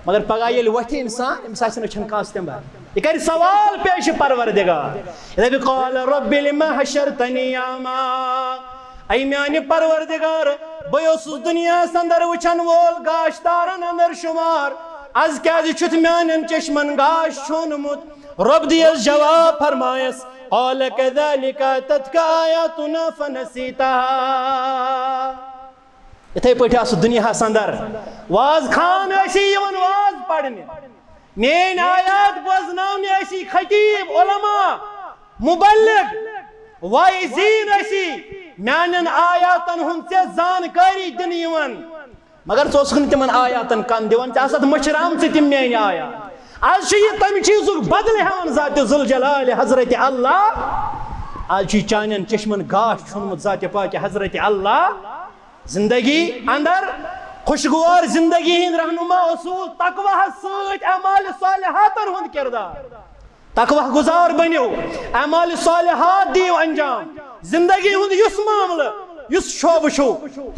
مگر پگاہ ییٚلہِ وۄتھِ انسان، أمِس آسہِ نہٕ أچھن کانٛہہ تہِ بر۔ یہِ کرِ سوال پیش پروردگار، یہِ دپہِ، قال رب لم حشرتنی اعمی۔ اے میانہِ پروردگار، بہٕ اوسُس دُنیاہس اندر وٕچھن وول، گاشدارن اندر شمار، از کیازِ چھُتھ میانٮ۪ن چشمن گاش چھوٚنمُت؟ رۄب دِیس جواب، فرمایس، قال کذالک اتتک آیاتنا فنسیتہا۔ یِتھے پٲٹھۍ آو سُہ دُنیاہس اندر، واز خان ٲسی یِوان واز پرنہِ، میٲنۍ آیات بوزناونہِ ٲسی خطیب، علماء، مبلغ، واعظین ٲسی میانٮ۪ن آیاتن ہُنٛد ژےٚ زانکٲری دِنہٕ یِوان، مگر ژٕ اوسُکھ نہٕ تِمن آیاتن کن دِوان، ژےٚ آسہٕ مٔشراومژٕ تِم میٲنۍ آیات۔ از چھُ یہِ تمہِ چیٖزُک بدلہٕ ہٮ۪وان ذات ذوالجلال حضرت اللہ۔ از چھُ یہِ چانٮ۪ن چشمن گاش ژھیوٚنمُت ذات پاک حضرت اللہ۔ زندگی اندر خوشگوار زندگی ہٕنٛدۍ رہنما اصوٗل تقواہس سۭتۍ اعمال صالحاتن ہُنٛد کردار۔ تقوہ گزار بٔنِو، اعمال صالحات دِیِو انجام۔ زندگی ہُنٛد یُس معاملہٕ، یُس شعبہٕ چھُ،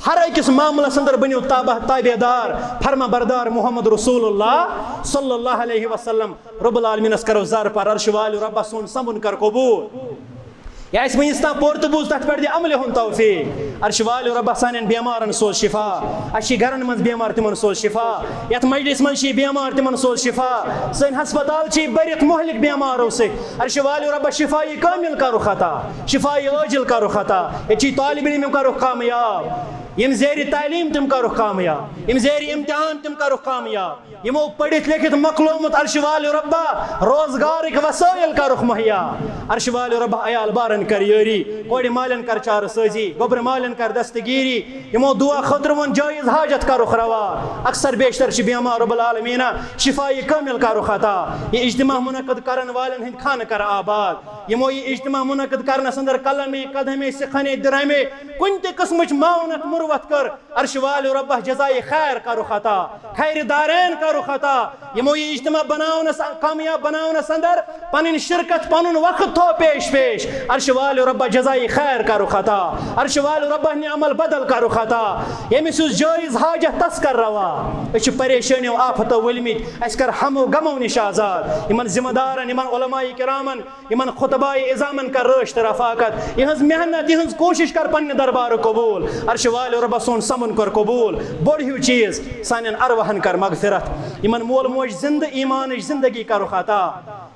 ہر أکِس معاملس اندر بٔنِو تابع، تابع دار، فرما بردار محمد رسول اللہ صلی اللہ علیہ وسلم۔ رب العالمینس کرو زار پار، عرش والہِ رۄبہ سون سمبُن کر قبول۔ یا اَسہِ وٕنِس تام پوٚر تہٕ بوٗز، تَتھ پٮ۪ٹھ دِ عملہِ ہُنٛد توفیٖق۔ عرش والہِ رۄبہ سانٮ۪ن بٮ۪مارَن سوز شفا۔ اَسہِ چھِ گَرَن منٛز بٮ۪مار، تِمَن سوز شفا۔ یَتھ مجلِس منٛز چھِ بٮ۪مار، تِمَن سوز شفا۔ سٲنۍ ہسپتال چھِ بٔرِتھ مُہلِک بٮ۪مارو سۭتۍ۔ عرش والہِ رۄبہ شفایہِ کامل کَرُکھ عطا، شفایہِ عٲجِل کَرُکھ عطا۔ ییٚتہِ چھِ طالب علم، یِم کَرُکھ کامیاب۔ یِم زیرِ تعلیٖم، تِم کَرُکھ کامیاب۔ یِم زیرِ امتحان، تِم کَرُکھ کامیاب۔ یِمو پٔرِتھ لیکھِتھ مۄکلومُت، عرش والہِ رۄبہ روزگارٕکۍ وسٲیِل کَرُکھ مہیا۔ عرش والہِ رۄبہ عیال بارن کر یٲری، کورِ مالٮ۪ن کر چارٕ سٲزی، گوٚبرِ مالٮ۪ن کر دستگیٖری۔ یِمو دُعا خٲطرٕ ووٚن جٲیز حاجت کَرُکھ روا۔ اکثر بیشتر چھِ بٮ۪مار، رب العالمیٖنہ شفایہِ کٲمل کَرُکھ عطا۔ یہِ اجتماع منعقد کرن والٮ۪ن ہٕنٛدۍ خانہٕ کر آباد۔ یِمو یہِ اجتماع منعقد کرنس اندر قلمے، قدمے، سخنے، درہمے، کُنہِ تہِ قٕسمٕچ معاونت مُروت کٔر، عرش والہِ رۄبہ جزایہِ خیر کَرُکھ عطا، خیر دارین کَرُکھ عطا۔ یِمو یہِ اجتماع بناونس، کامیاب بناونس اندر پنٕنۍ شرکت، پنُن وقت تھوو پیش پیش، عرش والہِ رۄبہ جزایہِ خیر کَرُکھ عطا، عرش والہِ رۄبہ نعم البدل کَرُکھ عطا۔ ییٚمِس یُس جٲیز حاجت، تس کر روا۔ أسۍ چھِ پریشٲنیو آفتو ؤلمٕتۍ، اَسہِ کر ہمو غمو نِش آزاد۔ یِمن ذمہ دارن، یِمن علماء کرامن، یِمن خطبائے عظامن کر رٲچھ تہٕ رفاقت۔ یِہٕنٛز محنت، یِہٕنٛز کوٗشِش کر پننہِ دربارٕ قبوٗل۔ عرش والہِ رۄبہ سون سمُن کر قبوٗل۔ بوٚڑ ہیوٗ چیٖز، سانٮ۪ن ارواحن کر مغفرت۔ یِمن مول موج زندٕ ایٖمانٕچ زندگی کرُکھ عطا۔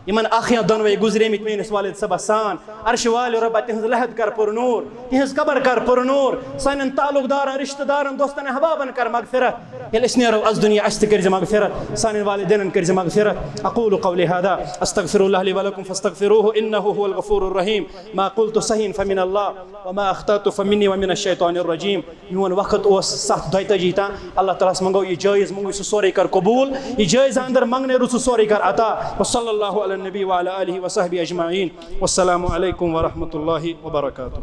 یِمن اکھ یا دۄنوَے گُزریمٕتۍ میٲنِس والد صٲبس سان، عرش والہِ رۄبہ تِہٕنٛز لحد کر پُر نوٗر، تِہٕنٛز قبر کر پُر نوٗر۔ سانٮ۪ن تعلق دارن، رشتہٕ دارن، دوستن، احبابن کر مغفرت۔ ییٚلہِ أسۍ نیرو از دُنیا، اَسہِ تہِ کٔرۍ زِ مغفرت، سانٮ۪ن والدینن کٔرۍ زِ مغفرت۔ اقول قولی هذا، استغفر الله لي ولكم فاستغفروه انه هو الغفور الرحيم۔ ما قلت صحيح فمن الله، وما اخطأت فمني ومن الشيطان الرجيم۔ میون وقت اوس ستھ دۄیتٲجی تام۔ اللہ تعالیٰ ہس منگو یہِ جٲیز منگو، سُہ سورُے کر قبوٗل۔ یہِ جٲیز اندر منگنے روٗد، سُہ سورُے کر عطا۔ وصلی اللہ علی النبی وعلی آلہ وصحبہ اجمعین۔ والسلام علیکم ورحمۃ اللہ وبرکاتہ۔